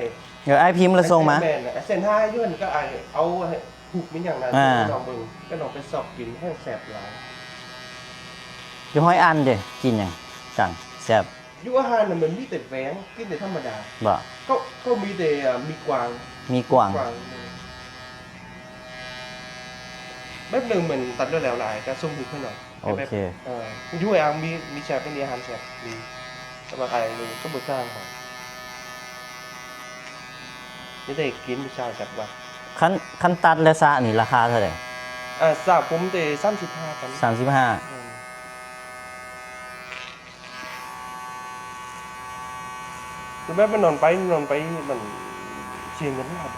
ດຽວອ້າຍພິມລະສົ່ງມາ ແມ່ນ ເສັ້ນຫາຢູ່ຫັ້ນກະອ້າຍເອົາໃຫ້ ຫຸກມີຫຍັງນະ ອ່າ ນ້ອງເບິ່ງ ກະນ້ອງໄປຊອກກິນ ແຮງແຊບຫຼາຍ ຢູ່ຫ້ອຍອັນເດ ກິນຫຍັງຈັ່ງແຊບ? ຢູ່ອາຫານນະມັນມີແຕ່ແບງ ກິນແຕ່ທຳມະດາ ບໍ່ ເຂົາ ເຂົາມີແຕ່ ເອີ ໝີ່ກວາງ ໝີ່ກວາງ ກວາງ ແບບໜຶ່ງມັນຕັດແລ້ວໆຫຼາຍ ກະສົ່ງຮູບໃຫ້ໜ່ອຍ ໂອເຄ ເອີ ຢູ່ອາຫານມີ ມີແຊບ ມີອາຫານແຊບ ມີ ແຕ່ວ່າໄອ້ນີ້ກະບໍ່ຊ່າງ ຈະໄດ້ກິນຜູ້ສາວຈັກວ່າ ຄັນ ຄັນຕັດແລະສະນີ້ລາຄາເທົ່າໃດ? ເອີ ສະຜົມແຕ່ສາມສິບຫ້າພັນ ສາມສິບຫ້າ ແມ່ນ ແຕ່ແບບມັນນອນໄປ ນອນໄປ ມັນເສຍເງິນຫຼາຍ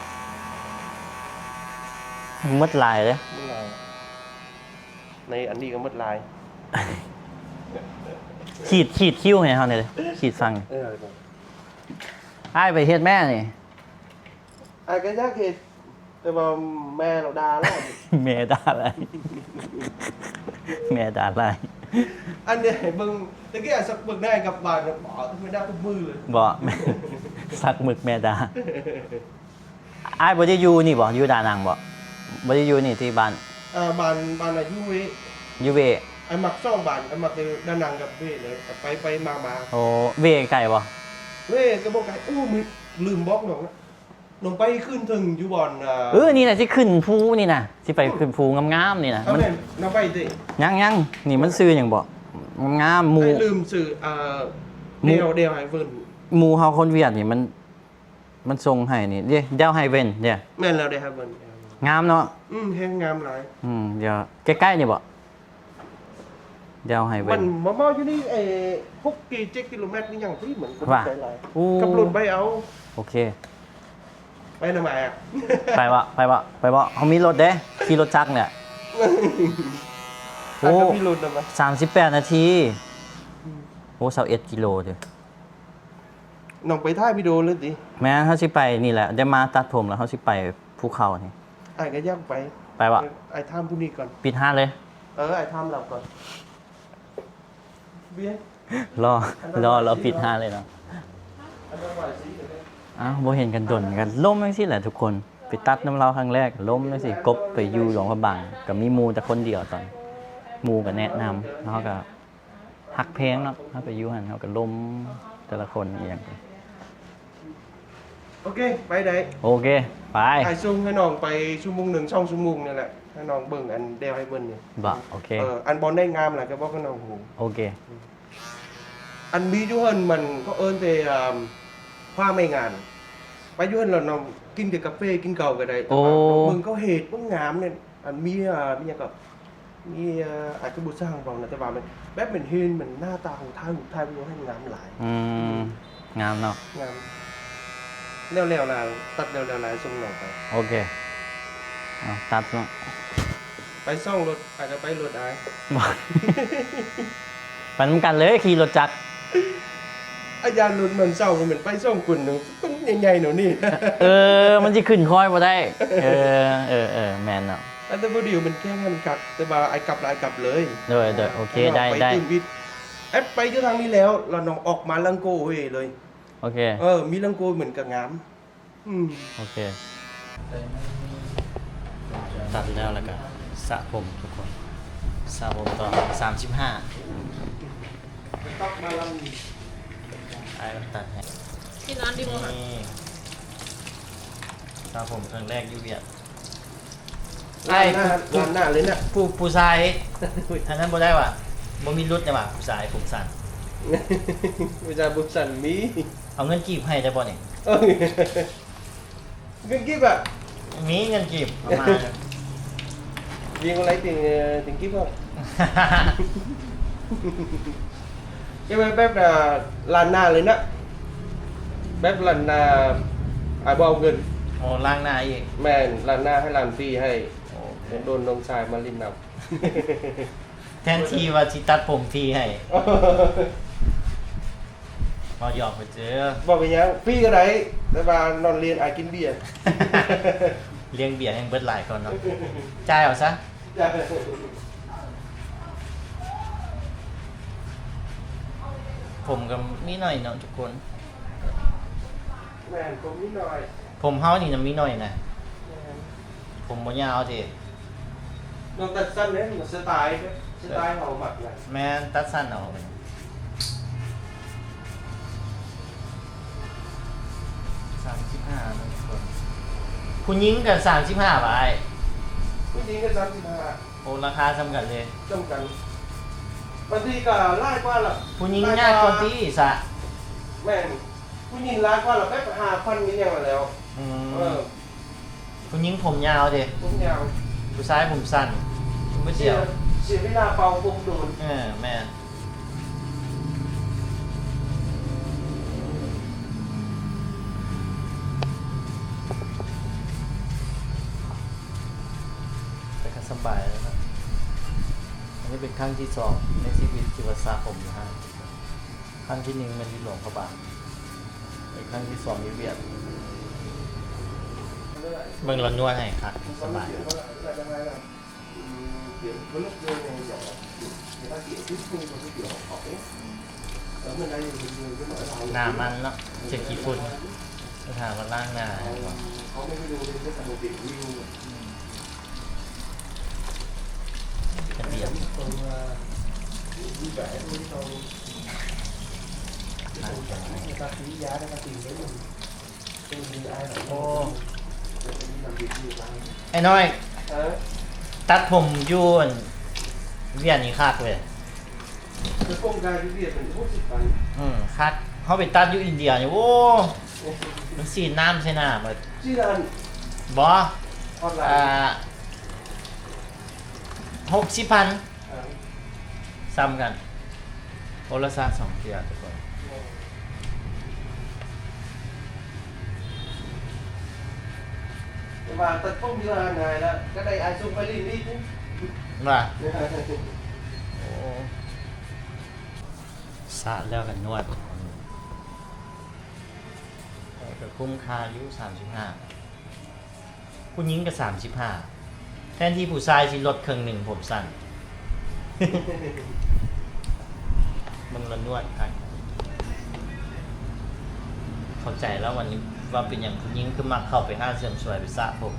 ໝົດຫຼາຍເດ້ ໝົດຫຼາຍ ໃນອັນນີ້ກະໝົດຫຼາຍ ຂີດ ຂີດຄິ້ວໃຫ້ເຮົາແດ່ເດີ ຂີດຝັ່ງ ເອີ ອ້າຍໄປເຮັດແມ່ນີ້ ອ້າຍກະຢາກເຮັດ ແຕ່ວ່າແມ່ລາວດ່າຫຼາຍ ແມ່ດ່າຫຼາຍ ແມ່ດ່າຫຼາຍ ອັນນີ້ໃຫ້ເບິ່ງ ຕະກີ້ສັກເບິ່ງໄດ້ກັບບ້ານ ບໍ່ ແມ່ດ່າທຸກມື້ເລີຍ ບໍ່ ສັກໝຶກແມ່ດ່າ ອ້າຍບໍ່ໄດ້ຢູ່ນີ້ບໍ? ຢູ່ດານັງບໍ? ບໍ່ໄດ້ຢູ່ນີ້ທີ່ບ້ານ ເອີ ບ້ານ ບ້ານນະຢູ່ເວ ຢູ່ເວ ອ້າຍມັກສອງບ້ານ ອ້າຍມັກແຕ່ດານັງກັບເວເລີຍ ໄປໄປມາມາ ໂອ້ ເວໄກບໍ? ເວກະບໍ່ໄກ ໂອ້ ມື້ ລືມບອກນ້ອງ ນ້ອງໄປຂຶ້ນເທິງຢູ່ບ່ອນ ເອີ ນີ້ນະ ຊິຂຶ້ນພູນີ້ນະ ຊິໄປຂຶ້ນພູງາມໆນີ້ນະ ເອີ ມັນ ແມ່ນ ນ້ອງໄປຕິ ຍັງໆ ນີ້ມັນຊື່ຫຍັງເກາະ ງາມໆ ໝູ່ ອ້າຍລືມຊື່ ເອີ ແດວ ແດວໄຮເວີນ ໝູ່ເຮົາຄົນຫວຽດນີ້ມັນ ມັນສົ່ງໃຫ້ນີ້ເດ້ ແດວໄຮເວີນເດ້ ແມ່ນແລ້ວ ແດວໄຮເວີນ ງາມເນາະ ອືມ ແຮງງາມຫຼາຍ ອືມ ດຽວ ໃກ້ໆນີ້ເກາະ ດຽວໃຫ້ເບິ່ງ ມັນມາເໝາະຢູ່ນີ້ ເອີ ຫົກກິໂລ ເຈັດກິໂລແມັດນີ້ຫຍັງ ເຮີ້ຍ ມັນບໍ່ໄກຫຼາຍ ໂອ້ ຂັບລົດໄປເອົາ ໂອເຄ ໄປນຳອ້າຍ ໄປເບາະ ໄປເບາະ ໄປເບາະ ເຮົາມີລົດເດ້ ຂີ່ລົດຈັກນີ້ແຫຼະ ໂອ້ ສາມສິບແປດນາທີ ອືມ ໂອ້ ຊາວເອັດກິໂລເດີ ໂ ນ້ອງໄປຖ່າຍວິດີໂອເລີຍຕິ? ແມ່ນ, ເຮົາຊິໄປນີ້ແຫຼະ, ໄດ້ມາຕັດຜົມແລ້ວເຮົາຊິໄປພູເຂົານີ້. ອ້າຍກໍຢາກໄປ. ໄປວະ? ເອີ ອ້າຍຖາມຜູ້ນີ້ກ່ອນ. ປິດຮ້ານເລີຍ? ເອີ ອ້າຍຖາມລາວກ່ອນ. ເບຍ ລໍ ລໍລາວປິດຮ້ານເລີຍເນາະ. ອ້າວ ບໍ່ເຫັນກັນດົນ ກໍລົມຈັ່ງຊີ້ແຫຼະທຸກຄົນ. ໄປຕັດນຳລາວຄັ້ງແລກ ລົມຈັ່ງຊີ້. ກົບໄປຢູ່ຫຼວງພະບາງ ກໍມີໝູ່ແຕ່ຄົນດຽວຕອນ ໝູ່ກໍແນະນຳ ເຮົາກໍ ຮັກແພງເນາະ, ເຮົາໄປຢູ່ຫັ້ນເຮົາກໍລົມແຕ່ລະຄົນອີ່ຫຍັງ. ໂອເຄ ໄປໄດ້. ໂອເຄ ໄປ. ອ້າຍສົ່ງໃຫ້ນ້ອງໄປຊົ່ວໂມງໜຶ່ງ ສອງຊົ່ວໂມງນີ້ແຫຼະ ໃຫ້ນ້ອງເບິ່ງອັນແດວໃຫ້ເບິ່ງນີ້. ບໍ່ ໂອເຄ. ເອີ ອັນບ່ອນໃດງາມຫຼາຍກໍບອກໃຫ້ນ້ອງຮູ້. ໂອເຄ. ອັນມີຢູ່ຫັ້ນມັນເຂົາເອີ້ນແຕ່ ອ່າ ຄວາມໄມ່ງານ. ໄປຢູ່ຫັ້ນແລ້ວນ້ອງກິນແຕ່ກາເຟ ກິນເຫຼົ້າກໍໄດ້. ໂອ້ ແຕ່ວ່ານ້ອງເບິ່ງເຂົາເຮັດມັນງາມນີ້. ອັນມີ ອ່າ ມີຫຍັງກໍ ມີ ອາ ອາດຈະບໍ່ຊ່າງເວົ້ານະ ແຕ່ວ່າມັນແບບມັນເຫັນ ມັນໜ້າຕາຂອງ ຖ່າຍຮູບ ຖ່າຍວິດີໂອໃຫ້ງາມຫຼາຍ. ອືມ ງາມເນາະ. ງາມ. ແລ້ວໆລະ ຕັດແລ້ວໆລະ ສົ່ງນ້ອງໄປ. ໂອເຄ. ເອົາ ຕັດເນາະ. ໄປສອງລົດ ອາດຈະໄປລົດອ້າຍ. ບໍ່ ໄປນຳກັນເລີຍ ຂີ່ລົດຈັກ. ອາ ຢ້ານລົດມັນເຊົາ ມັນໄປສອງຄົນເນາະ ຄົນໃຫຍ່ໆແນວນີ້. ເອີ ມັນຊິຂຶ້ນຄ່ອຍບໍ່ໄດ້. ເອີ ເອີ ເອີ ແມ່ນເນາະ. ແຕ່ບໍ່ດີມັນແຂ່ງໃຫ້ມັນຄັກ ແຕ່ວ່າອ້າຍກັບລະ ອ້າຍກັບເລີຍ. ໂດຍ ໂດຍ ໂອເຄ ໄດ້ ໄດ້. ແອບໄປຢູ່ທາງນີ້ແລ້ວ ແລ້ວນ້ອງອອກມາຫຼັງໂກເວເລີຍ. ໂອເຄ. ເອີ ມີຫຼັງໂກເວມັນກໍງາມ. ອືມ ໂອເຄ. ຕັດແລ້ວ ແລ້ວກໍສະຜົມທຸກຄົນ ສະຜົມຕອນສາມສິບຫ້າ. ອ້າຍມັນຕັດໃຫ້. ກິນອັນດີບໍ່? ນີ້ ສະຜົມຄັ້ງແລກຢູ່ຫວຽດ. ອ້າຍ ລ້ານໜ້າ ລ້ານໜ້າເລີຍນະ. ຜູ້ ຜູ້ຊາຍ ອັນນັ້ນບໍ່ໄດ້ຫວາ? ບໍ່ມີຫຼຸດຫວາ? ຜູ້ຊາຍຜົມສັ້ນ ຜູ້ຊາຍຜົມສັ້ນມີ. ເອົາເງິນກີບໃຫ້ໄດ້ບໍ່ນີ້? ເງິນກີບອະ? ມີເງິນກີບປະມານ. ວຽງອອນລາຍເປັນ ເປັນກີບບໍ່? ເກັບໄວ້ແບບ ອ່າ ລ້ານໜ້າເລີຍນະ ແບບລ້ານໜ້າ ອ້າຍບໍ່ເອົາເງິນ. ອໍ ລ້າງໜ້າອີກ. ແມ່ນ ລ້າງໜ້າໃຫ້ລ້ານຟຣີໃຫ້. ໂອ້ ໂດນນ້ອງຊາຍມາຫຼິ້ນນຳ. ແທນທີ່ວ່າຊິຕັດຜົມຟຣີໃຫ້. ເວົ້າຫຍອກໄປເຈີ. ບໍ່ເປັນຫຍັງ ຟຣີກໍໄດ້ ແຕ່ວ່ານອນລຽນ ອາ ກິນເບຍ. ລ້ຽງເບຍແຮ່ງເບິດຫຼາຍກ່ອນເນາະ. ຈ່າຍເອົາຊະ. ຜົມກໍມີໜ້ອຍເນາະທຸກຄົນ. ແມ່ນ ຜົມມີໜ້ອຍ. ຜົມເຮົານີ້ນະມີໜ້ອຍນະ. ແມ່ນ. ຜົມບໍ່ຍາວເດ. ນ້ອງຕັດສັ້ນເດ້ ສະໄຕ ສະໄຕເຮົາມັກນະ. ແມ່ນ ຕັດສັ້ນເອົາ. ສາມສິບຫ້າ ທຸກຄົນ. ຜູ້ຍິງກໍສາມສິບຫ້າບາດ. ຜູ້ຍິງກໍສາມສິບຫ້າ. ໂອ້ ລາຄາສ່ຳກັນເລີຍ. ສ່ຳກັນ. ບາງທີກໍຫຼາຍກວ່າລະ. ຜູ້ຍິງຍາກກວ່າຕິສະ. ແມ່ນ. ຜູ້ຍິງຫຼາຍກວ່າລະ ແບບຫ້າພັນມີຫຍັງແລ້ວ. ອືມ. ເອີ. ຜູ້ຍິງຜົມຍາວເດ. ຜົມຍາວ. ຜູ້ຊາຍຜົມສັ້ນ. ເສຍ ເສຍເວລາເປົ່າຜົມໂດນ. ເອີ ແມ່ນ. ແຕ່ກໍສະບາຍແລ້ວນະ. ອັນນີ້ເປັນຄັ້ງທີສອງໃນຊີວິດທີ່ວ່າສະຜົມຢູ່ຮ້ານ. ຄັ້ງທີໜຶ່ງແມ່ນຢູ່ຫຼວງພະບາງ ແລະ ຄັ້ງທີສອງຢູ່ຫວຽດ. ເບິ່ງລາວນວດໃຫ້ຄັກ ສະບາຍ. ໜ້າມັນເນາະ ເຈັບຂີ້ຝຸ່ນ. ຖາມວ່າລ້າງໜ້າໃຫ້ບໍ່? ກະດຽມ. ໂອ້ ໄອ້ນ້ອຍ ເອີ ຕັດຜົມຢູ່ອັນຫວຽດນີ້ຄັກເວີຍ. ແຕ່ຜົມກາຢູ່ຫວຽດມັນຫົກສິບພັນ. ອືມ ຄັກ. ເຮົາໄປຕັດຢູ່ອິນເດຍນີ້ ໂອ້ ມັນສີດນ້ຳໃສ່ໜ້າໝົດ. ສີດນັ້ນ ບໍ່ ອອນລາຍ ອ່າ ຫົກສິບພັນ. ເອີ ສ່ຳກັນ ຄົນລະຊາດສອງເທື່ອທຸກຄົນ. ແຕ່ວ່າຕັດຜົມຢູ່ຮ້ານນາຍລະ ກໍໄດ້ອາຍສົ່ງໄປຫຼິ້ນອີກ. ວ່າ ໂອ້ ສະແລ້ວກໍນວດ. ກໍຄຸ້ມຄ່າຢູ່ ສາມສິບຫ້າ ຜູ້ຍິງກໍ ສາມສິບຫ້າ ແທນທີ່ຜູ້ຊາຍຊິລົດເຄິ່ງໜຶ່ງ ຜົມສັ້ນ. ເບິ່ງລະນວດຄັກ. ເຂົ້າໃຈແລ້ວວັນນີ້ວ່າເປັນຫຍັງຜູ້ຍິງຄືມັກເຂົ້າໄປຮ້ານເສີມສວຍໄປສະຜົມ.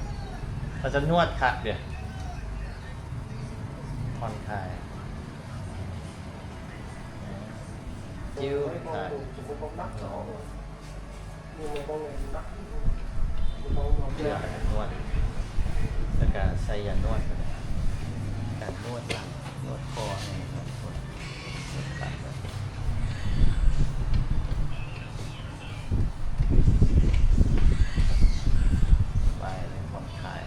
ເຂົາຈະນວດຄັກເດ້. ຜ່ອນຄາຍ. ຍານວດ ແລ້ວກະໃສ່ຍານວດ ການນວດຫຼັງ ນວດຄໍໃຫ້ທຸກຄົນ. ສະບາຍເລີຍ ຜ່ອນຄາຍ.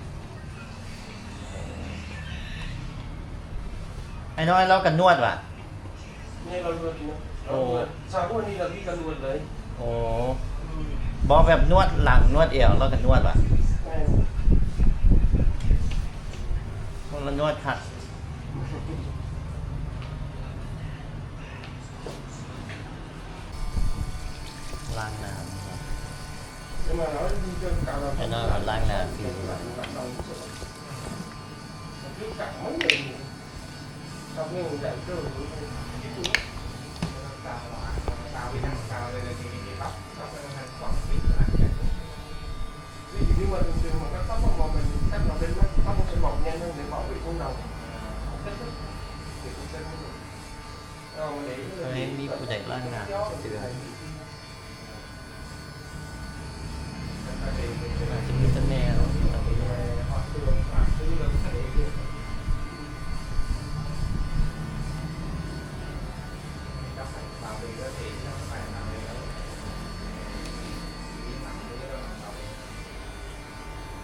ໄອ້ນ້ອຍລາວກໍນວດຫວາ? ນີ້ລາວນວດຢູ່ນະ. ໂອ້ ລາວນວດ ສາວຄົນນີ້ລາວມີການນວດເລີຍ. ໂອ້ ອືມ ບໍ່ແບບນວດຫຼັງນວດແອວລາວກໍນວດຫວາ? ແມ່ນ ລາວນວດຄັກ. ລ້າງໜ້າ ໄອ້ນ້ອຍວ່າລ້າງໜ້າຟຣີ. ບໍ່ມີຜູ້ໃດລ້າງໜ້າຈັກເທື່ອ. ອາດຈະມີແຕ່ແມ່ເນາະ.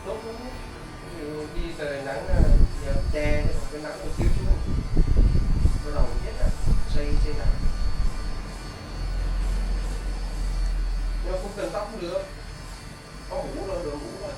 ຕົກລົງຢູ່ທີ່ສະໄດໜັງນະ ຢ່າແຕ່ເປັນໜັງໜັງຊິວໆ ບໍ່ຕ້ອງເຮັດນະ ໃສ່ ໃສ່ໜັງ ແລ້ວຄຸມເຄື່ອງຕັບເຫຼືອ ເອົາໝູເຫຼືອ ເຫຼືອໝູລະ.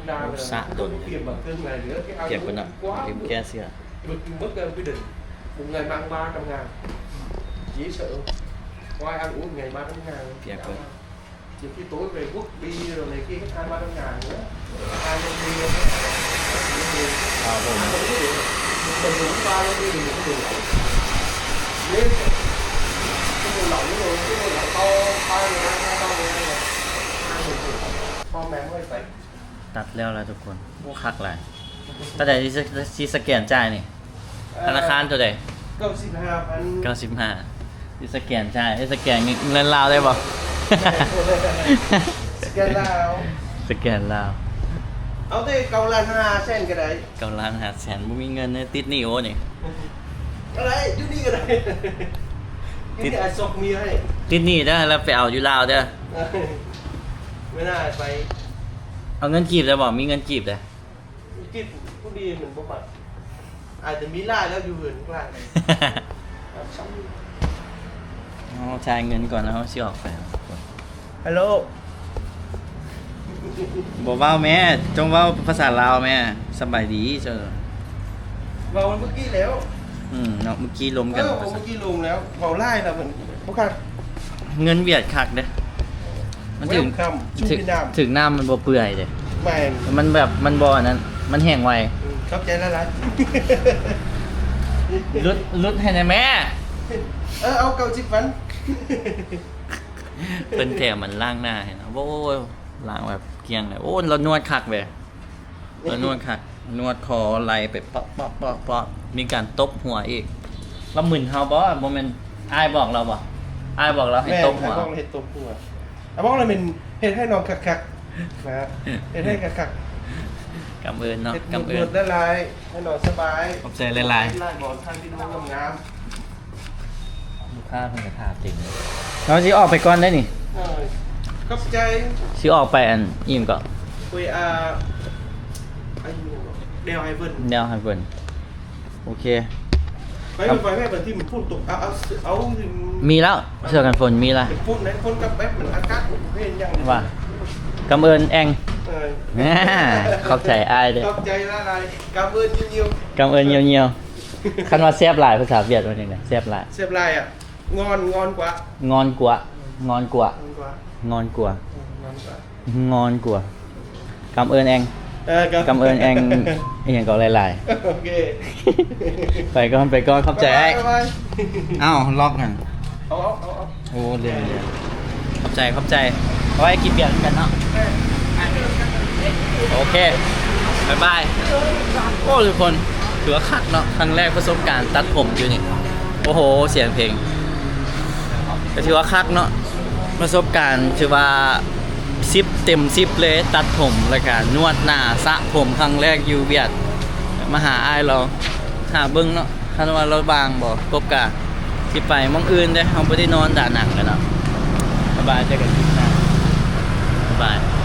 ໂອ້ ສະດົນ ປຽກເບິດເນາະ ລືມແກ້ເສື້ອ.ຕັດແລ້ວລະທຸກຄົນ. ໂອ້ ຄັກຫຼາຍ. ຕອນໃດຊິສະແກນຈ່າຍນີ້? ທະນາຄານໂຕໃດ? ເກົ້າສິບຫ້າພັນ ເກົ້າສິບຫ້າ ຊິສະແກນຈ່າຍ ຊິສະແກນເງິນລາວໄດ້ບໍ່? ສະແກນລາວ ສະແກນລາວ. ເອົາແຕ່ເກົ້າລ້ານຫ້າແສນກໍໄດ້. ເກົ້າລ້ານຫ້າແສນ ບໍ່ມີເງິນເດ້ ຕິດໜີ້. ໂອ້ ນີ້ກໍໄດ້ ຢູ່ນີ້ກໍໄດ້. ຕິດ ຕິດໜີ້ເດີ ແລ້ວໄປເອົາຢູ່ລາວເດີ. ເວລາໄປ ເອົາເງິນກີບໄດ້ບໍ່? ມີເງິນກີບເດ້. ກິນຜູ້ດີມັນບໍ່ມັກ ອາດຈະມີຫຼາຍແລ້ວຢູ່ເຮືອນຫຼາຍ. ເຮົາຈ່າຍເງິນກ່ອນ ແລ້ວເຮົາຊິອອກໄປ. ຮັລໂຫຼ ບໍ່ເວົ້າແມ້ ຈົ່ງເວົ້າພາສາລາວແມ້. ສະບາຍດີເຈົ້າ. ເວົ້າມື້ກີ້ແລ້ວ. ອືມ ເນາະ ມື້ກີ້ລົມກັນ. ເອີ ເວົ້າມື້ກີ້ລົມແລ້ວ ເວົ້າຫຼາຍແລ້ວມັນບໍ່ຄັກ. ເງິນຫວຽດຄັກເດ້. ມັນຖືກ Welcome to ຖືກ Vietnam. ຖືກນ້ຳມັນບໍ່ເປື່ອຍເດ້. ແມ່ນ. ມັນແບບ ມັນບໍ່ອັນນັ້ນ ມັນແຫ້ງໄວ. ອືມ ຂອບໃຈຫຼາຍໆ. ຫຼຸດ ຫຼຸດໃຫ້ແດ່ແມ້. ເອີ ເອົາເກົ້າສິບພັນ. ເພິ່ນແຖມອັນລ້າງໜ້າໃຫ້ນະ. ໂອ້ຍ ລ້າງແບບກ້ຽງເລີຍ. ໂອ້ ລາວນວດຄັກເວີຍ. ເອີ ນວດຄັກ ນວດຄໍໄລ່ໄປເປາະໆໆ ມີການຕົບຫົວອີກ. ລາວມຶນເຮົາບໍ່? ບໍ່ແມ່ນອ້າຍບອກລາວບໍ່? ອ້າຍບອກລາວໃຫ້ຕົບຫົວ. ແມ່ນ ອ້າຍບອກເຮັດຕົບຫົວ. ອ້າຍບອກລາວແມ່ນເຮັດໃຫ້ນ້ອງຄັກໆ ນະ ເຮັດໃຫ້ຄັກໆ. ກຳເອີນເນາະ ກຳເອີນ. ນວດຫຼາຍໆ ໃຫ້ນ້ອງສະບາຍ. ຂອບໃຈຫຼາຍໆ ຫຼາຍໆ ບໍ່ ຖ່າຍວິດີໂອງາມໆ. ລູກຄ້າເພິ່ນກໍຖ້າເຕັມ. ເຮົາຊິອອກໄປກ່ອນໄດ໋ນີ້. ເອີ ຂອບໃຈ. ຊິອອກໄປອັນອີ່ຫຍັງເກາະ? ໄປ ອ່າ ອັນແນວໃຫ້ເພິ່ນ ແນວໃຫ້ເພິ່ນ. ໂອເຄ. ໄປ ໄປ ໄປ ໄປທີ່ມັນຝົນຕົກ. ເອົາ ເອົາ ເອົາ ມີແລ້ວ ເສື້ອກັນຝົນມີແລ້ວ. ເປັນຝຸ່ນໃດ ຝົນກັບແບບມັນອາກາດບໍ່ເປັນຫຍັງ. ວ່າ ກຳເອີນແອງ. ເອີ ຂອບໃຈອ້າຍເດີ້. ຂອບໃຈຫຼາຍໆ. ກຳເອີນຍ່ຽວໆ. ກຳເອີນຍ່ຽວໆ. ຄັນວ່າແຊບຫຼາຍ ພາສາຫວຽດວ່າຈັ່ງໃດ? ແຊບຫຼາຍ. ແຊບຫຼາຍອະ ງອນ ງອນກວ່າ. ງອນກວ່າ. ງອນກວ່າ. ງອນກວ່າ. ງອນກວ່າ. ເອີ ງອນກວ່າ. ກຳເອີນແອງ. ເອີ ກຳ ກຳເອີນແອງ ອີ່ຫຍັງກໍຫຼາຍໆ. ໂອເຄ ໄປກ່ອນ ໄປກ່ອນ. ຂອບໃຈອ້າຍ. ບາຍບາຍ. ອ້າວ ລັອກຫັ້ນ. ເອົາ ເອົາ ເອົາ ເອົາ. ໂອ້ ເລື່ອງ ເລື່ອງ. ຂອບໃຈ ຂອບໃຈ. ເອົາໄວ້ກິນບຽນຳກັນເນາະ. ໂອເຄ ບາຍບາຍ. ໂອ້ ທຸກຄົນ ຖືວ່າຄັກເນາະ ຄັ້ງແລກປະສົບການຕັດຜົມຢູ່ນີ້. ໂອ້ໂຫ ສຽງເພງ ກໍຖືວ່າຄັກເນາະ ປະສົບການຖືວ່າສິບເຕັມສິບເລີຍ. ຕັດຜົມ ແລ້ວກະນວດໜ້າ ສະຜົມຄັ້ງແລກຢູ່ຫວຽດ. ມາຫາອ້າຍລາວ ຫາເບິ່ງເນາະ ຄັນວ່າລາວວ່າງບໍ່ ກົບກະຊິໄປໝ່ອງອື່ນເດ້. ເຮົາບໍ່ໄດ້ນອນດານັງກັນເນາະ. ບາຍບາຍ ເຈີກັນຄລິບໜ້າ. ບາຍບາຍ.